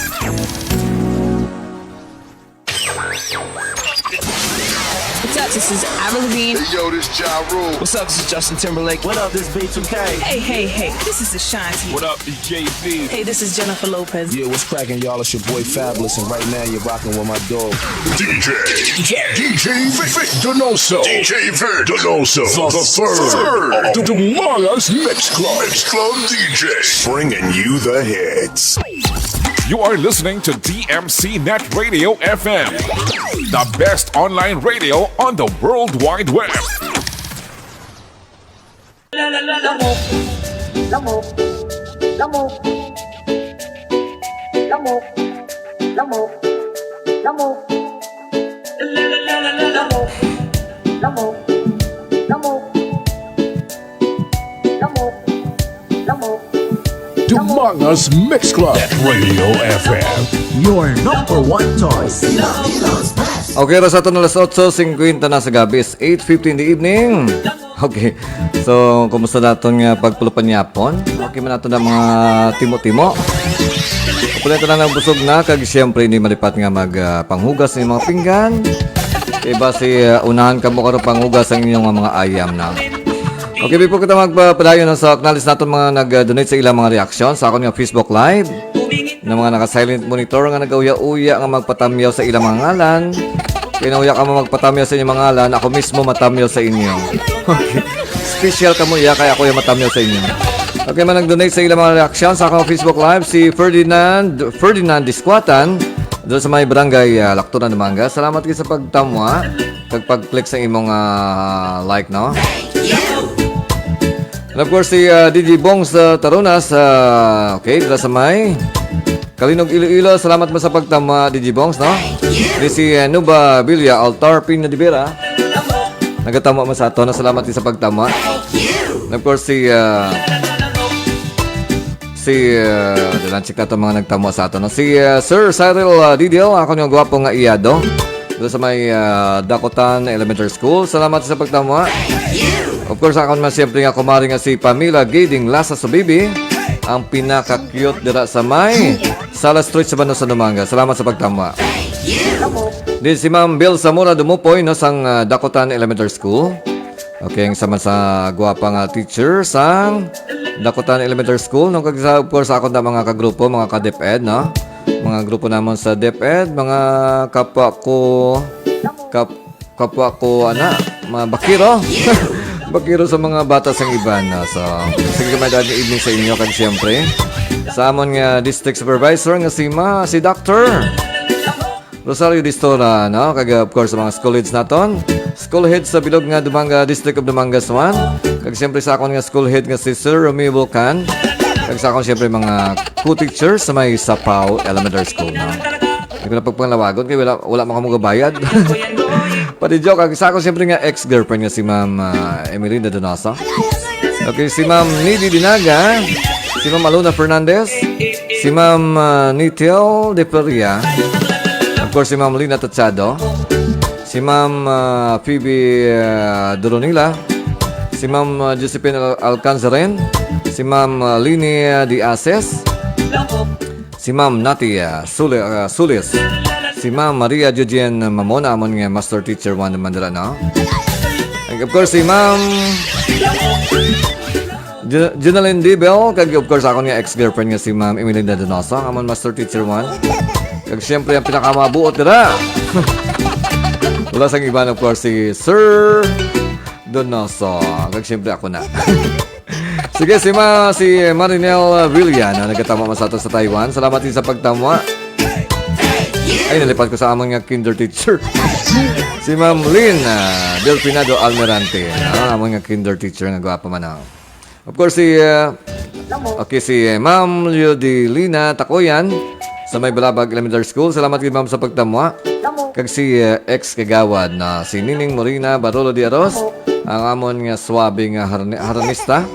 What's up? This is Avril Lavigne. Yo, this Ja Rule. What's up? This is Justin Timberlake. What up? This B two K. Hey, hey, hey. This is Ashanti. What up? This Jay Z. Hey, this is Jennifer Lopez. Yeah, what's cracking, y'all? It's your boy Fabulous, and right now you're rocking with my dog. D J, D J, D J Vic, Vic Donoso, D J Vic Donoso, the, the third of the Dumangas Mix Club, Mix Club D J, bringing you the hits. You are listening to D M C Net Radio F M, the best online radio on the World Wide Web. Lamok. Lamok. Lamok. Lamok. Lamok. Lamok. Lamok. Lamok. Lamok. Lamok. Lamok. Dumangas Mix Club, Radio F M. Your number one choice. Okay, oras aton alas otso singkwenta na sa gabi, is eight fifty in the evening. Okay. So, kumusta naton nga pagpulupanyapon? Okay man naton ang mga timo-timo. Hopefully, tanan ang busog na, kag siyempre, hindi malipat nga mag, ah, panghugas ng mga pinggan. Kay basi, ah, unahan kamo karon panghugas ang inyong mga ayam na. Okay, before kita magpadayon, no, so acknowledge naton mga nag-donate sa ilang mga reaction sa akon nga Facebook Live, na mga naka-silent monitor nga nag-uya-uya nga magpatamyaw sa ilang mga ngalan. Kay nauya ka mo magpatamyaw sa inyong mga ngalan, ako mismo matamyaw sa inyo. Okay. Special kamo iya, kay ako yung matamyaw sa inyo. Okay, man nag-donate sa ilang mga reaction sa akong Facebook Live, si Ferdinand, Ferdinand Disquatan, doon sa may barangay, ah, Lactonan, Dumangas. Salamat kayo sa pagtamwa, kag pag-click sa imong, ah, like, no? And of course, si, ah, D J Bong sa Tarunas, ah, okay, dira sa may Kalinog, Iloilo. Salamat mo sa pagtama, D J Bongs, no? Di si, ah, Nuba Villa, Altar Pina de Vera. Nagatama mo sa ato, no? Salamat din sa pagtama. And of course, si, ah, si, ah, dalan check nato mga nagtama sa ato, no? Si, ah, Sir Cyril, ah, Didil, ako niyong gwapo nga iyado. Doon sa may, ah, Dakotan Elementary School. Salamat sa pagtama. Of course, ako naman siyempre nga kumari nga si Pamela Giding Lasa Subibi, ang pinaka-cute dira sa may Sala Street sa Banwa sa Dumangas. Salamat sa pagtama. Di si Ma'am Bill Zamora Dumupoy, no, sang, ah, Dakutan Elementary School. Okay, ang sama sa gwapa nga teacher sang Dakutan Elementary School, no, kag sa, of course, sa akon na mga kagrupo, mga ka-DepEd, no? Mga grupo namon sa DepEd, mga kapwa ko, kap-, kapwa ko, ana, mga bakiro. Bakiro sa mga bata sang iban, no? So, sige, magandang evening sa inyo, kag siyempre, sa amon nga district supervisor nga si Ma, si Doctor Rosario Distora, no? Kag, of course, sa mga school heads naton. School head sa bilog nga Dumangas, District of Dumangas one. Kag siyempre sa akon nga school head nga si Sir Romeo Volcan. Kag sa akon siyempre mga co-teachers sa may Sapao Elementary School, no? Hindi ko na pagpanglawagon kay wala, wala man kamo gabayad. Pati joke, kag sa akon siyempre nga ex-girlfriend nga si Ma'am, ah, Emelinda Donoso. Okay, si Ma'am Nidi Dinaga, si Ma'am Alona Fernandez, si Ma'am, ah, Nitel De Peria, of course, si Ma'am Lina Tachado, si Ma'am, ah, Phoebe, ah, Doronila, si Ma'am, ah, Josephine Al-, Alcanzarin, si Ma'am, ah, Lini, ah, De Ases, si Ma'am Nati, ah, Suli-, ah, Sulis, si Ma'am Maria Jujin Mamona, amon nga master teacher one naman dira, no? And of course, si Ma'am Ju-, Junalyn Dibel, kag of course, akon nga ex-girlfriend nga si Ma'am Emelinda Donoso, amon master teacher one. Kag siyempre, ang pinakamabuot dira. Wala sang iban, of course, si Sir Donoso. Kag siyempre, ako na. Sige, si Ma, si Marinel Villa na nagkatama man sa ato sa Taiwan. Salamat din sa pagtamwa. Ay, nalipat ko sa amon nga kinder teacher. Si Ma'am Lynn, ah, Delfinado Almirante. Ah, amon nga kinder teacher nga gwapa man, ah. Of course, si, ah, okay, si, eh, Ma'am Leodilina Takoyan sa may Balabag Elementary School. Salamat kay Ma'am sa pagtamwa. Kag si, eh, ex kagawad na si Nining Morina Barolo de Aros, ang amon nga swabe nga harni-, harnista.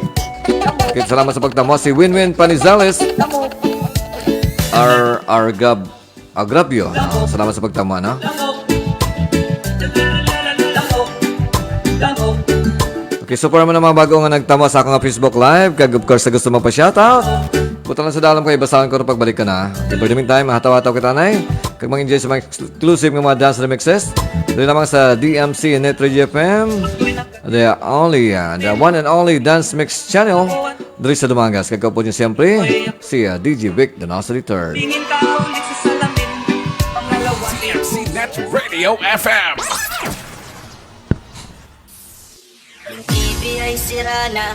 Kit salamat sa pagtamwa. Si Winwin Panizales, R R Gab Agrabio. Ah, salamat sa pagtamwa, no? Okay, so para mo na mga bago nga nagtamwa sa akong Facebook Live, kag of course, sa gusto magpa-shoutout, buta lang sa dalam kay basahon ko pagbalik ka na. Okay, for the meantime, mahataw-hataw kita, nay. Kag mag-enjoy sa mga exclusive nga mga dance remixes. Dali lamang sa D M C Net Radio F M. The only, uh, the one and only Dance Mix Channel. Diri sa Dumangas. Kag kaupod niyo siyempre, si, uh, D J Vic Donoso the third. Tingin ka ulit sa salamin. Pangalawa, D M C Net Radio F M. Yung T V ay sira na.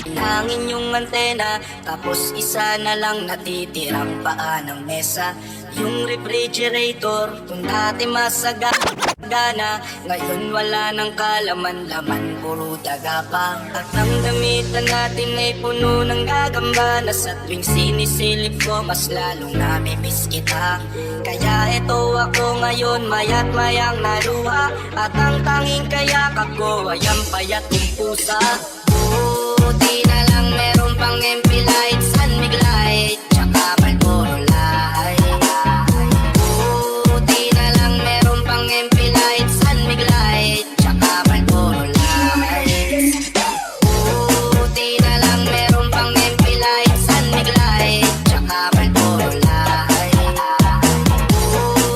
Hinangin yung antena. Tapos isa na lang natitirang paa ng mesa. Yung refrigerator, kung dati masagana, ngayon wala nang kalaman-laman, puro daga pa. At ang damitan natin ay puno ng gagamba, na sa tuwing sinisilip ko, mas lalong namimiss kita. Kaya eto ako ngayon, maya't mayang naluha, at ang tanging kayakap ko ay ang payat kong pusa. Buti na lang meron pang M P Light, San Mig Light, tsaka Marlboro Light. Buti na lang meron pang M P Light, San Mig Light, tsaka Marlboro Light. Buti na lang meron pang M P Light, San Mig Light, tsaka Marlboro Light.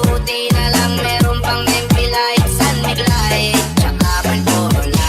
Buti na lang meron pang M P Light, San Mig Light, tsaka Marlboro Light.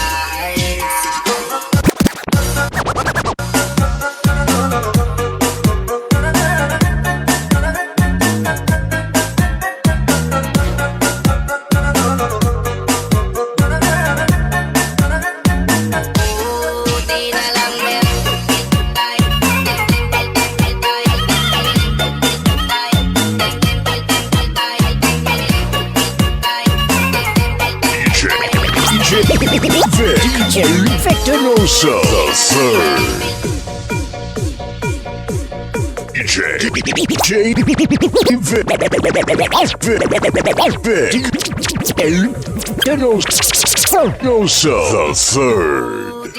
D J Victor Rosa, the third. D J, D J Victor Rosa, the third.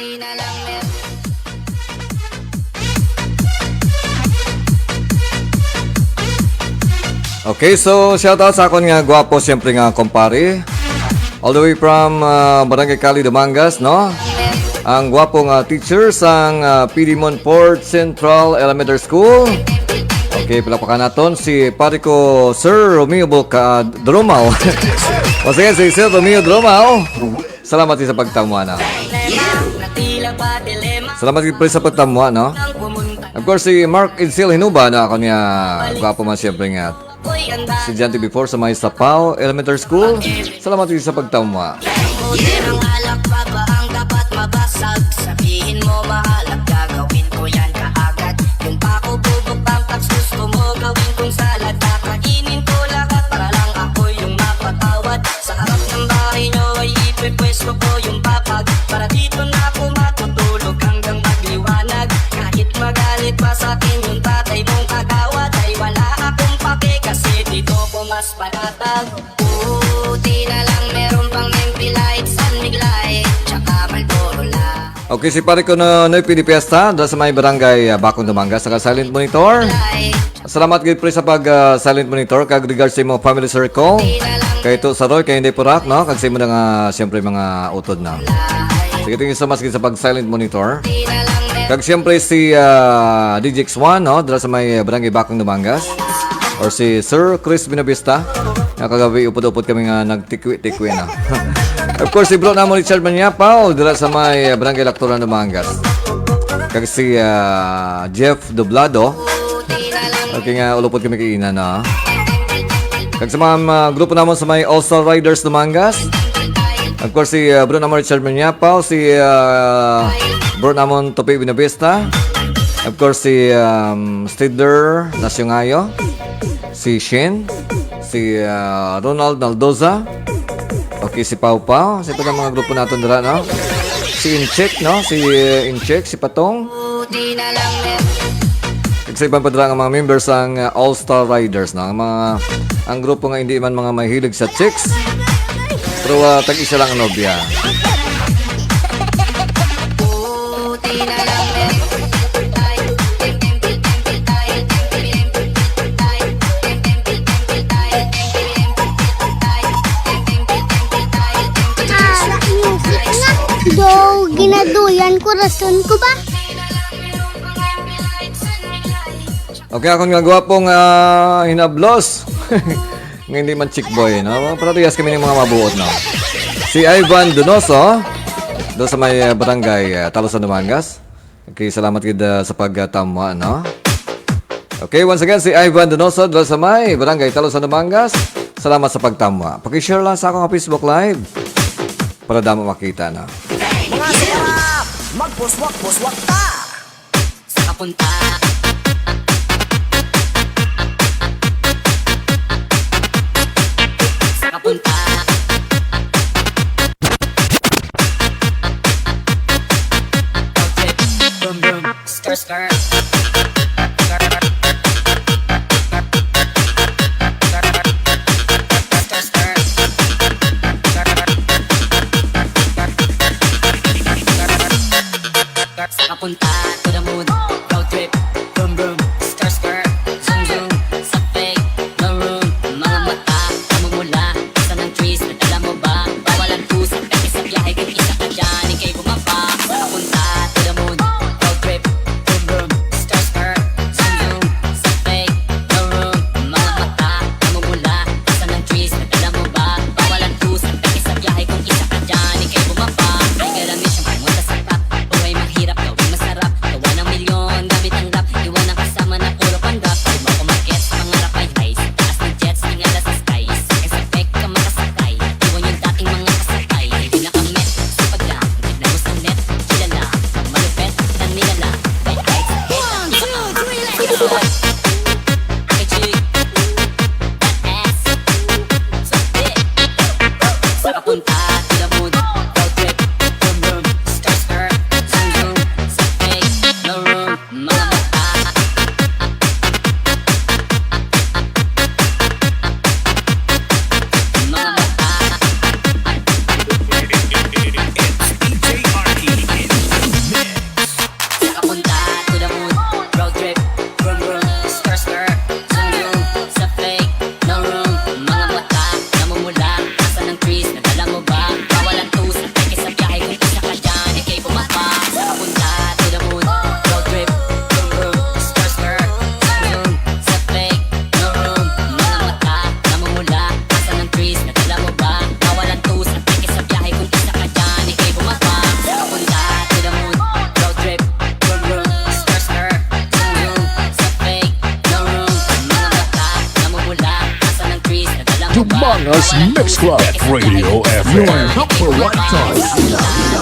Okay, so shout out sa akon nga gwapo, siyempre nga kumpare. All the way from, ah, Barangay Cali, Dumangas, no? Ang gwapo nga teacher sang, ah, Pidimon Port Central Elementary School. Of Okay, palakpakan naton si pare ko, Sir Romeo Bulca, Dromao. O sige, si Sir Romeo Dromao. Salamat sa pagtamwa na. Salamat gid, pre, sa pagtamwa, no? Of course, si Mark Edsel Hinuba na ako niya. Gwapo man, siyempre, nga estudyante before sa may Sapao Elementary School. Salamat gid sa pagtamwa. Ang alak pa ba ang dapat mabasag? Sabihin mo mahalap, gagawin ko yan kaagad. Yung pako bubog, pampaks, gusto mo gawin kong salad. Kakainin ko lahat para lang ako yung mapatawad. Sa harap ng bahay nyo ay ipipwesto ko yung papag. Para dito na ako matutulog hanggang magliwanag. Kahit magalit pa sa akin yung tatay mong kagawad, ay wala akong pake kasi dito ko mas panatag. Buti na lang meron pang Nempi Light, San Mig Light, tsaka Marlboro Light. Okay, si pare ko na Noy Pinipiesta, dala sa may barangay, ah, Bacong, Dumangas, naka-silent monitor. Salamat gid, pre, sa pag, ah, silent monitor, kag regards sa imo family circle. Kay to sa Roy, kay hindi purak, no? Kag sa imo na nga, siyempre, mga utod na. Sige, thank you so much gid sa pag-silent monitor. Kag siyempre si, ah, D J X one, no? Dala sa may barangay Bacong, Dumangas. Or si Sir Chris Binavista. Nga kagabi, upod-upod kami nga nagtikwi-tikwi na. Of course, si bro namon Richard Maniapaw, dala sa may, ah, barangay Lactoran, Dumangas. Kag si, ah, Jeff Doblado. Okay nga, ulupod kami kay ina na. Kag sa mga, mga grupo namon sa may All Star Riders, Dumangas. Of course, si, uh, Bruno Amor, Richard Manyapaw, si, uh, Bruno Amon Tope Binavista. Of course, si, um, Stidler Nasyongayo, si Shin, si, uh, Ronald Naldoza. Okay, si Pau Pau. Sa iba nga mga grupo naton dira, no? Si Incheck, no? Si, uh, Incheck, si Patong. Kag sa iban pa dira nga mga members sang, uh, All Star Riders, no? Ang mga, ang grupo nga hindi man mga mahilig sa chicks, pero, uh, tag-isa lang ang nobya. Ah, music nga. Do, ginaduyan ko, rason ko ba? Okay, akon nga gwapong, ah, hinablos. Nga hindi man chick boy, no? Parehas kami ng mga mabuot, no? Si Ivan Donoso, do sa may, ah, barangay, ah, Talusan, Dumangas. Okay, salamat gid, ah, sa pagtamwa, no? Okay, once again, si Ivan Donoso, do sa may barangay Talusan, Dumangas. Salamat sa pagtamwa. Paki-share lang sa akong Facebook Live para damo makita, no? Mga sarap! Magpuswak-puswak ta! Sa kapunta. Sa kapunta. Road trip, vroom, vroom, skr, skr. Sa kapunta to the moon, road trip, vroom, vroom, skr, skr. Zoom, zoom, sa fake, no room. Mga mata, namumula, isa ng trees, nadala mo ba? Bawal ang kusa, kasi sa biyahe, kung isa ka dyan, ikay bumaba. Sa kapunta to the moon, road trip, vroom, vroom, skr, skr. Zoom, zoom, sa fake, no room. Mga mata, namumula, isa ng trees, nadala mo ba? Bawal ang kusa, kasi sa biyahe, kung isa ka dyan, ikay bumaba. Ay, galamis yung pumunta sa top. Buhay mahirap, gawing masarap. Gawa ng milyon. Mix Club at Radio F M. Your number one choice.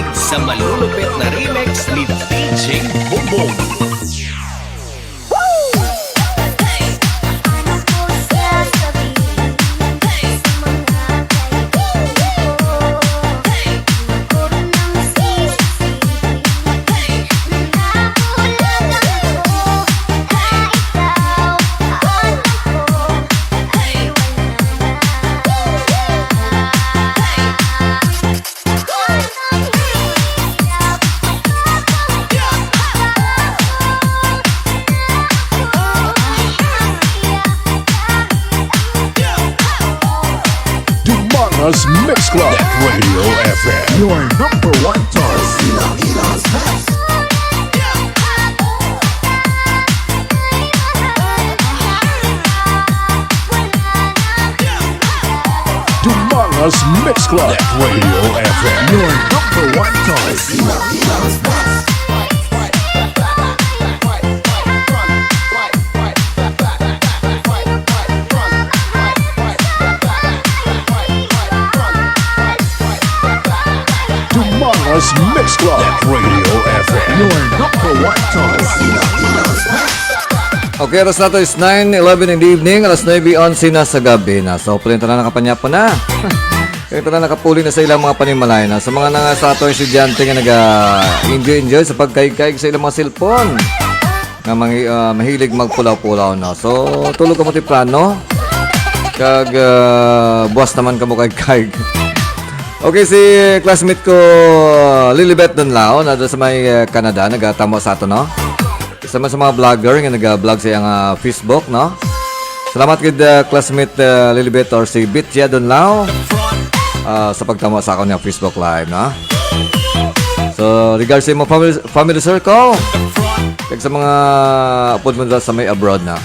Sa malulupit na remix ni D J Bombong. Dumangas Mix Club, Radio F M, your number one choice. Dumangas Mix Club, Radio F M, your number one choice. Dumangas Mix Club, Radio F M, your number one choice. Okay, oras nato is nine eleven in the evening, alas nuebe onse na sa gabi na. So, hopefully, tanan nakapanyapon na. Kaya tanan nakapuli na sa ilang mga panimalay na. Sa mga nanga sa ato estudyante nga naga-enjoy-enjoy sa pagkaig-kaig sa ilang mga cellphone. Nga mangi-, ah, mahilig magpulaw-pulaw na. So, tulog kamo temprano. Kag, ah, buwas naman kamo kaig-kaig. Okay, si classmate ko, Lilibet Dunlao, na sa may, ah, Canada, nagatamo sa ato, no? Isa man sa mga vlogger nga nag-vlog sa iyang, ah, Facebook, no? Salamat gid, ah, classmate, ah, Lilibet or si Bitya Dunlao, ah, sa pagtama sa akon nga Facebook Live, no? So, regards sa imong family, family circle, kag sa mga upod mo dira sa may abroad na.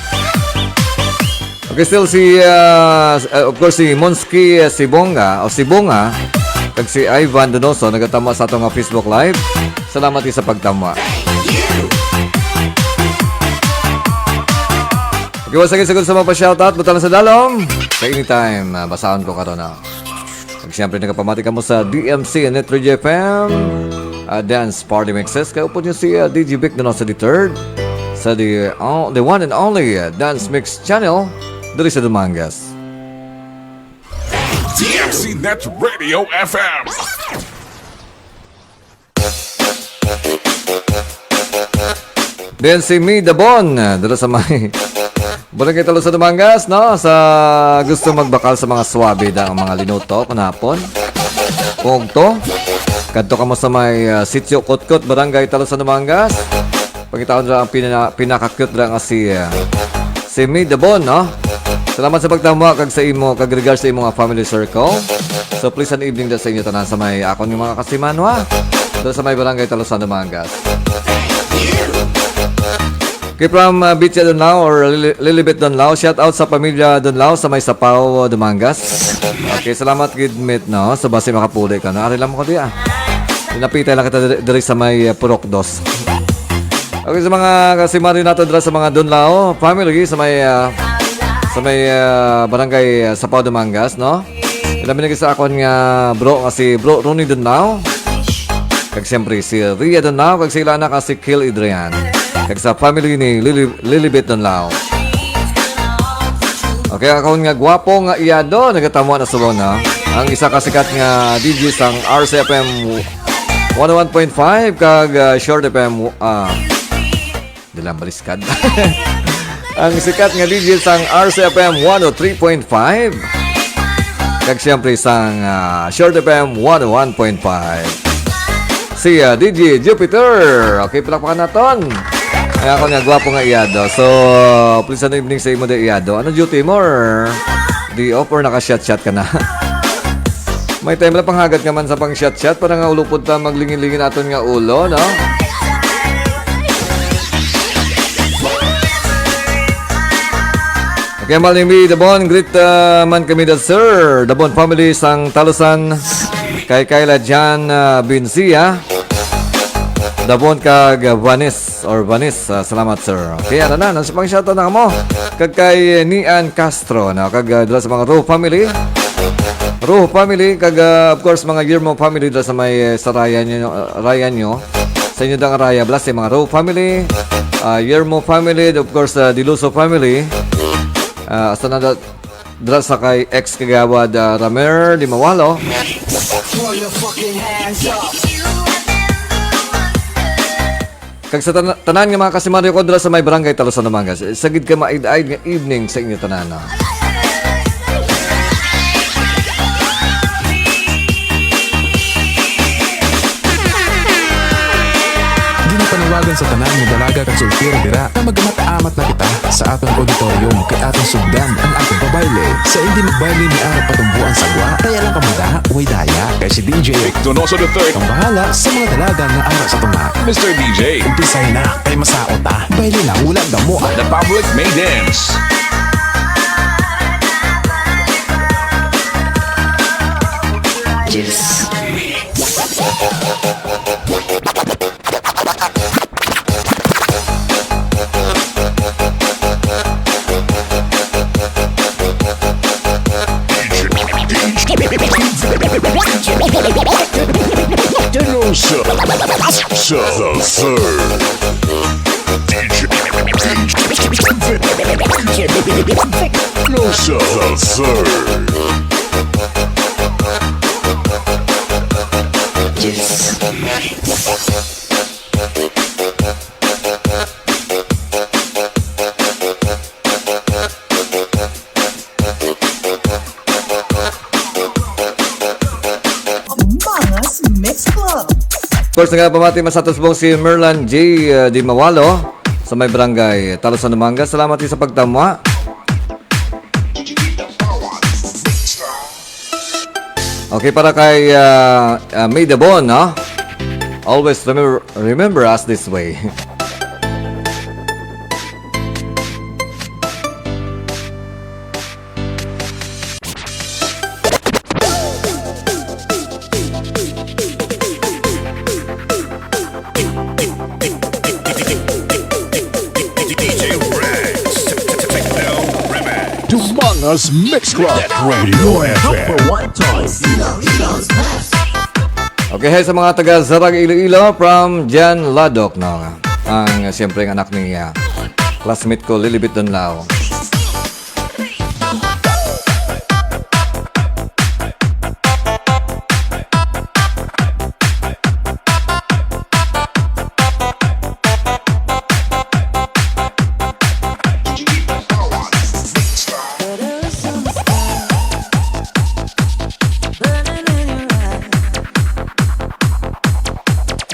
Okay, still si, ah, s-, ah, of course, si Monski, ah, Sibonga, o Sibonga, kag si Ivan Donoso, nagatama sa ato nga Facebook Live. Salamat sa pagtama. Okay, once again, sagod sa mga pa-shoutout, butang sa dalom. Sa anytime, ah, basahon ko karon na. Kag siyempre, nakapamati kamo sa D M C Net Radio F M, ah, Dance Party Mixes. Kay upod niyo si, ah, D J Vic Donoso the third sa the, oh, the one and only, ah, Dance Mix Channel diri sa Dumangas. D M C Net Radio F M. Then si Mi Dabon, dala sa may Barangay Talo sa Dumangas, no? Sa gusto magbakal sa mga swabe da ang mga linuto, panahapon. Kung to, kadto kamo sa may, ah, Sitio Kutkot, Barangay Talo sa Dumangas. Pangitaon ra ang pina-, pinaka-cute ra nga si, ah, si Mi Dabon, no? Salamat sa pagtamwa kag sa imo, kag regards sa imo nga family circle. So, please an evening da sa inyo tanan sa may akon nga mga kasimanwa. Dala sa may Barangay Talo sa Dumangas. Okay, from, uh, Bitya Dunlao or Lili-, Lilibet Dunlao. Shout out sa pamilya Dunlao sa may Sapaw, Dumangas. Okay, salamat gid, Mit, no? So, basi makapuli ka na. Ari lang mo ko diya. Pinapitay lang kita diri, diri sa may, uh, Purok Dos. Okay, sa mga kasimari nato dira sa mga Dunlao family sa may, uh, sa may, uh, barangay, uh, Sapaw, Dumangas, no? Ilabi na sa akon nga bro nga si Bro Ronnie Dunlao. Kag siyempre si Ria Dunlao, kag sila anak nga si Kil Adrian. Kag sa family ni Lili-, Lilibet Dunlao. Okay, akon nga gwapo nga iyado, nagatamo na subong na. Ang isa ka sikat nga D J sang R C F M one oh one point five kag, ah, Short F M, ah, Dalang baliskad. Ang sikat nga D J sang R C F M one oh three point five. Kag siyempre sang, ah, Short F M one oh one point five. Si, ah, D J Jupiter. Okay, palakpakan naton. Ang ako nga gwapo nga iyado. So, please, ano evening sa imo, day iyado? Ano duty mo, or day off, or naka-shot-shot ka na? May time lang panghagad ka man sa pang-shot-shot para nga ulupod ta maglingin-lingin aton nga ulo, no? Okay, Malimi Dabon, greet, uh, man kami da, sir. Dabon family sang Talusan. Kay Kayla Jan, uh, Bincia. Dabon kag Vanis or Vanis, uh, salamat, sir. Okay, ano na, nasa pang shoutout na mo. Kag kay Nian Castro, no? Kag, uh, dala sa mga Ro family. Rojo family, kag, ah, of course, mga Yermo family dira sa may, eh, sa raya nyo, ah, raya nyo. Sa inyo dang raya, bless, eh, mga Rojo family, ah, Yermo family, of course, ah, Diluso family. Ah, hasta na da-, dira sa kay ex kagawad, ah, Ramer Dimawalo. Throw your fucking hands up. Kag sa tana-, tanan nga mga kasimaryo ko dira sa may barangay Talusan, Dumangas, sa gid ka maid-aid nga evening sa inyo tanan, no? Ginapanawagan sa tanan nga dalaga kag soltero dira nga magamat-amat na kita sa aton auditorium kay aton sugdan ang aton pabayle. Sa hindi magbayle may ara patumboan sa gwa, kaya lang kamo da, way daya. Kay si D J Donoso the third ang bahala sa mga dalaga nga ara sa tunga. Mister D J, umpisay na kay masaot ta. Bayle na, wala damo, ah. The public may dance. Yes. Denosa. Sa, sa, sir. D J. Denosa. Sa, sir. Yes. Mangas Mix Club. Of course, nagapamati man sa atos pong si Merlan J, uh, Di Mawalo sa may barangay Talusan, Dumangas. Salamat sa pagtamwa. Okay, para kay, ah, ah, May Dabon, no? Always remember, remember us this way. D J Rex, Techno Remix. Dumangas Mix Club. That Radio Your F M. Number one choice. Iloilo's best. Okay, hi sa mga taga Zarag, Iloilo, from Jan Ladok, no? Ang, siyempre, ang anak ni, ah, classmate ko, Lilibit Donlao.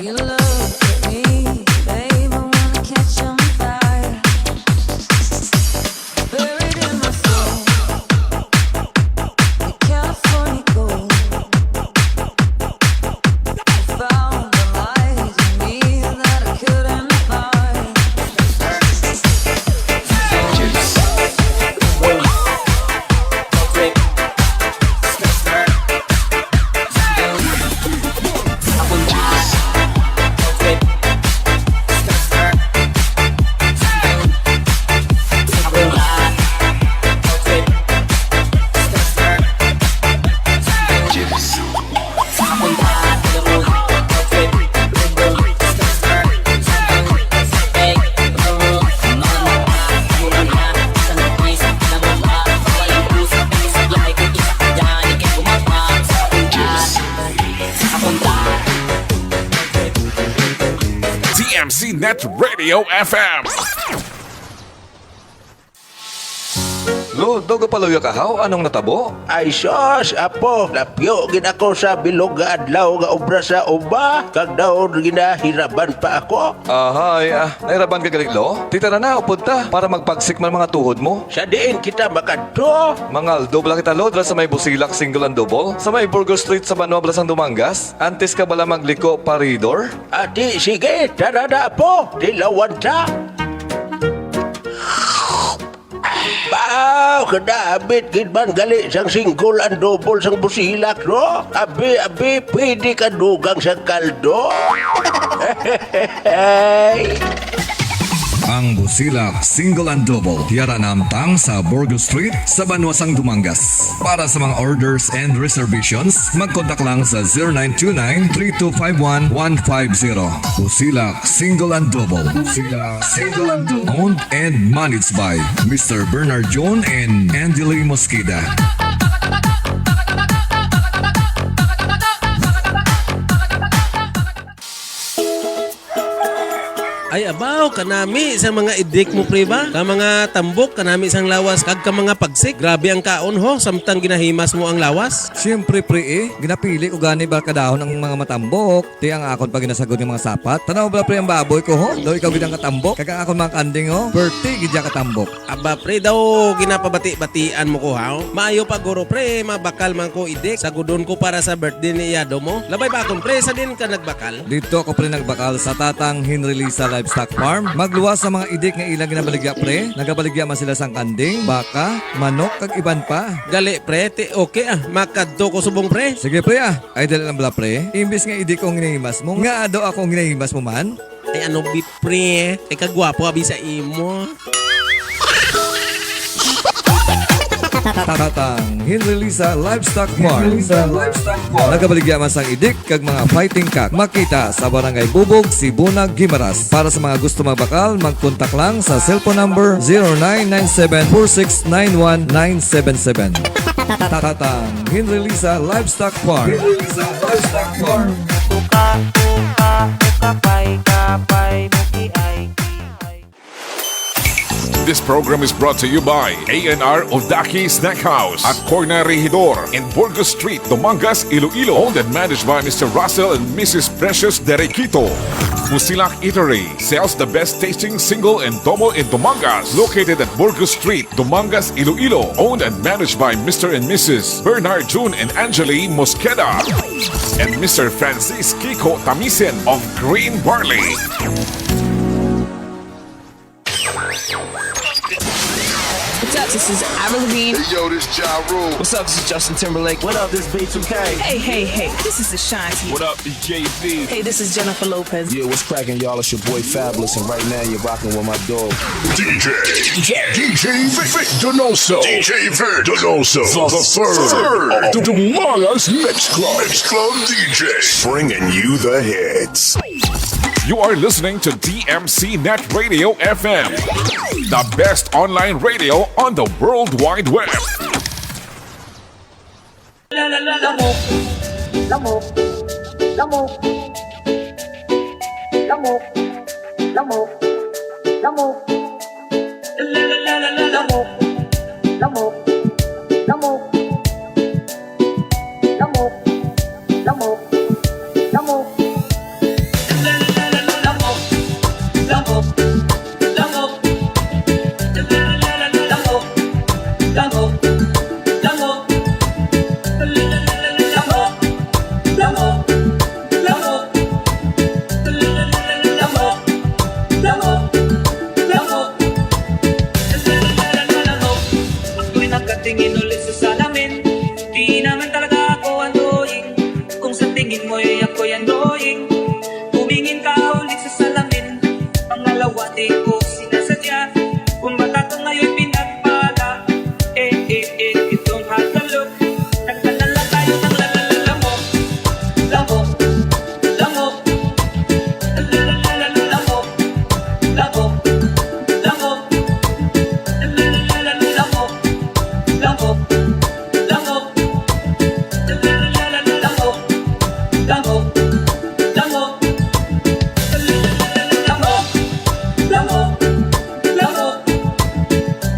You look at me, babe, I wanna catch on fire. Buried in my soul, the California gold. I found the light in me that I couldn't find. T M C Net Radio F M. Lo, daw gapaluya ka, haw? Anong natabo? Ay, sus, apo, napyo gid ako sa bilog nga adlaw nga obra sa uma, kag daw ginahiraban pa ako. Ahay, ah, nahiraban ka gali, Lo? Tita na na, upod ta, para magpagsik man mga tuhod mo. Sa diin kita makadto? Mangaldo bala kita, Lo, dira sa may Busilak, single and double, sa may Burgos Street, sa Banwa, Balasang Dumangas. Antes ka bala magliko, paridor? Adi, sige, tara na, apo, tilawan ta. Baw, kadabit gid man gali sang single and double sang Busilak, no? Abi, abi, pwede ka dugang sa kaldo. Hey. Ang Busilak Single and Double yara namtang sa Burgos Street sa banwa sang Dumangas. Para sa mga orders and reservations, mag-contact lang sa zero nine two nine, three two five one, one five zero. Busilak Single and Double. Busilak Single and Double. Owned and managed by Mister Bernard John and Angeli Mosqueda. Ay, abaw, kanami sang mga idik mo, pre, ba? Ka mga tambok, kanami sang lawas, kag ka mga pagsik. Grabe ang kaon, ho, samtang ginahimas mo ang lawas. Siyempre, pre, eh. Ginapili ko gani barkadahon ang mga matambok. Ti ang akon pa ginasagod nga mga sapat. Tanaw bala, pre, ang baboy ko, ho? Daw ikaw gid ang katambok. Kag ang akon mga kanding, ho? Perti gid ya katambok. Aba, pre, daw ginapabati-batian mo ko, haw? Maayo pa, guro, pre, mabakal man ko idik. Sagudon ko para sa birthday ni iyado mo. Labay ba akon, pre, sa din ka nagbakal? Dito ako, pre, nagbakal sa Tatang Henry Lisa Livestock Farm. Magluwas sa mga idik nga ilang ginabaligya, pre. Nagabaligya man sila sang kanding, baka, manok, kag iban pa. Gali, pre, ti okay, ah. Makadto ko subong, pre. Sige, pre, ah. Ay, dali lang bala, pre. Imbis nga idik ko ang ginahimas mo, nga ado ako ang ginahimas mo man. Ay, ano, bi, pre? Ay, kagwapo, abi, sa imo. Tatang Henry Lisa Livestock Farm. Nagabaligya man sang idik kag mga fighting cock. Makita sa Barangay Bubog, Sibuna, Guimaras. Para sa mga gusto magbakal, mag-contact lang sa cellphone number zero nine nine seven four six nine one nine seven seven. Tatang Henry Lisa Livestock Farm. This program is brought to you by A N R Odaki Snack House at Corner Regidor in Burgos Street, Dumangas, Iloilo. Owned and managed by Mister Russell and Missus Precious Derequito. Busilak Eatery sells the best tasting single and double in Dumangas. Located at Burgos Street, Dumangas, Iloilo. Owned and managed by Mister and Missus Bernard June and Angeli Mosqueda and Mister Francis Kiko Tamisen of Green Barley. What's up? This is Avril Lavigne. Yo, this Ja Rule. What's up? This is Justin Timberlake. What up? This B two K. Hey, hey, hey. This is Ashanti. What up? It's Jay Z. Hey, this is Jennifer Lopez. Yeah, what's cracking, y'all? It's your boy Fabulous, and right now you're rocking with my dog. D J. D J. D J Vic, Vic Donoso. D J Vic Donoso. The, the third. The Dumangas Mix Club. Mix Club D Js. Bringing you the hits. You are listening to D M C Net Radio F M, the best online radio on the World Wide Web. Ako'y nakatingin ulit sa salamin. Di naman talaga ako annoying. Kung sa tingin mo'y ako'y annoying, tumingin ka ulit sa salamin. Pangalawa, di ko sinasadya. Kung bata ko ngayon pinagpala, eh, eh, eh, itong hagalo. Nagpadala tayo ng lalala lamok, lamok, lamok. Lalala lamok, lamok, lamok. Lalala lamok, lamok, lamok. Lalala lamok, lamok, lamok.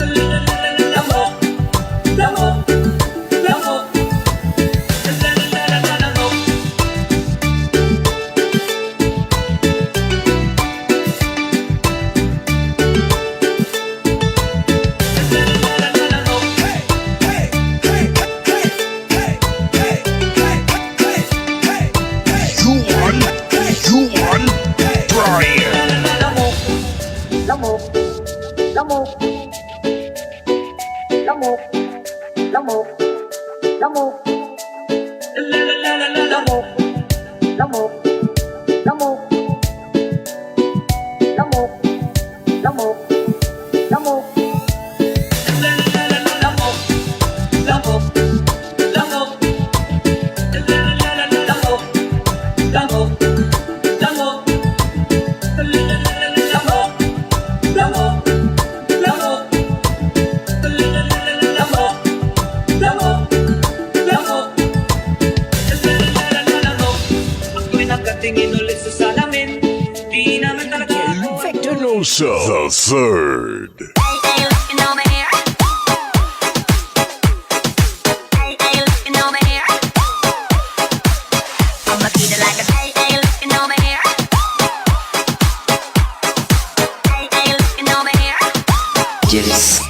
Lalala lamok, lamok, lamok. Yuan, Yuan, Brian. Lamok, lamok, lamok. Lamok, lamok, lamok. Lamok, lamok, lamok. Lamok, lamok, lamok. Tell the third. Jiffs.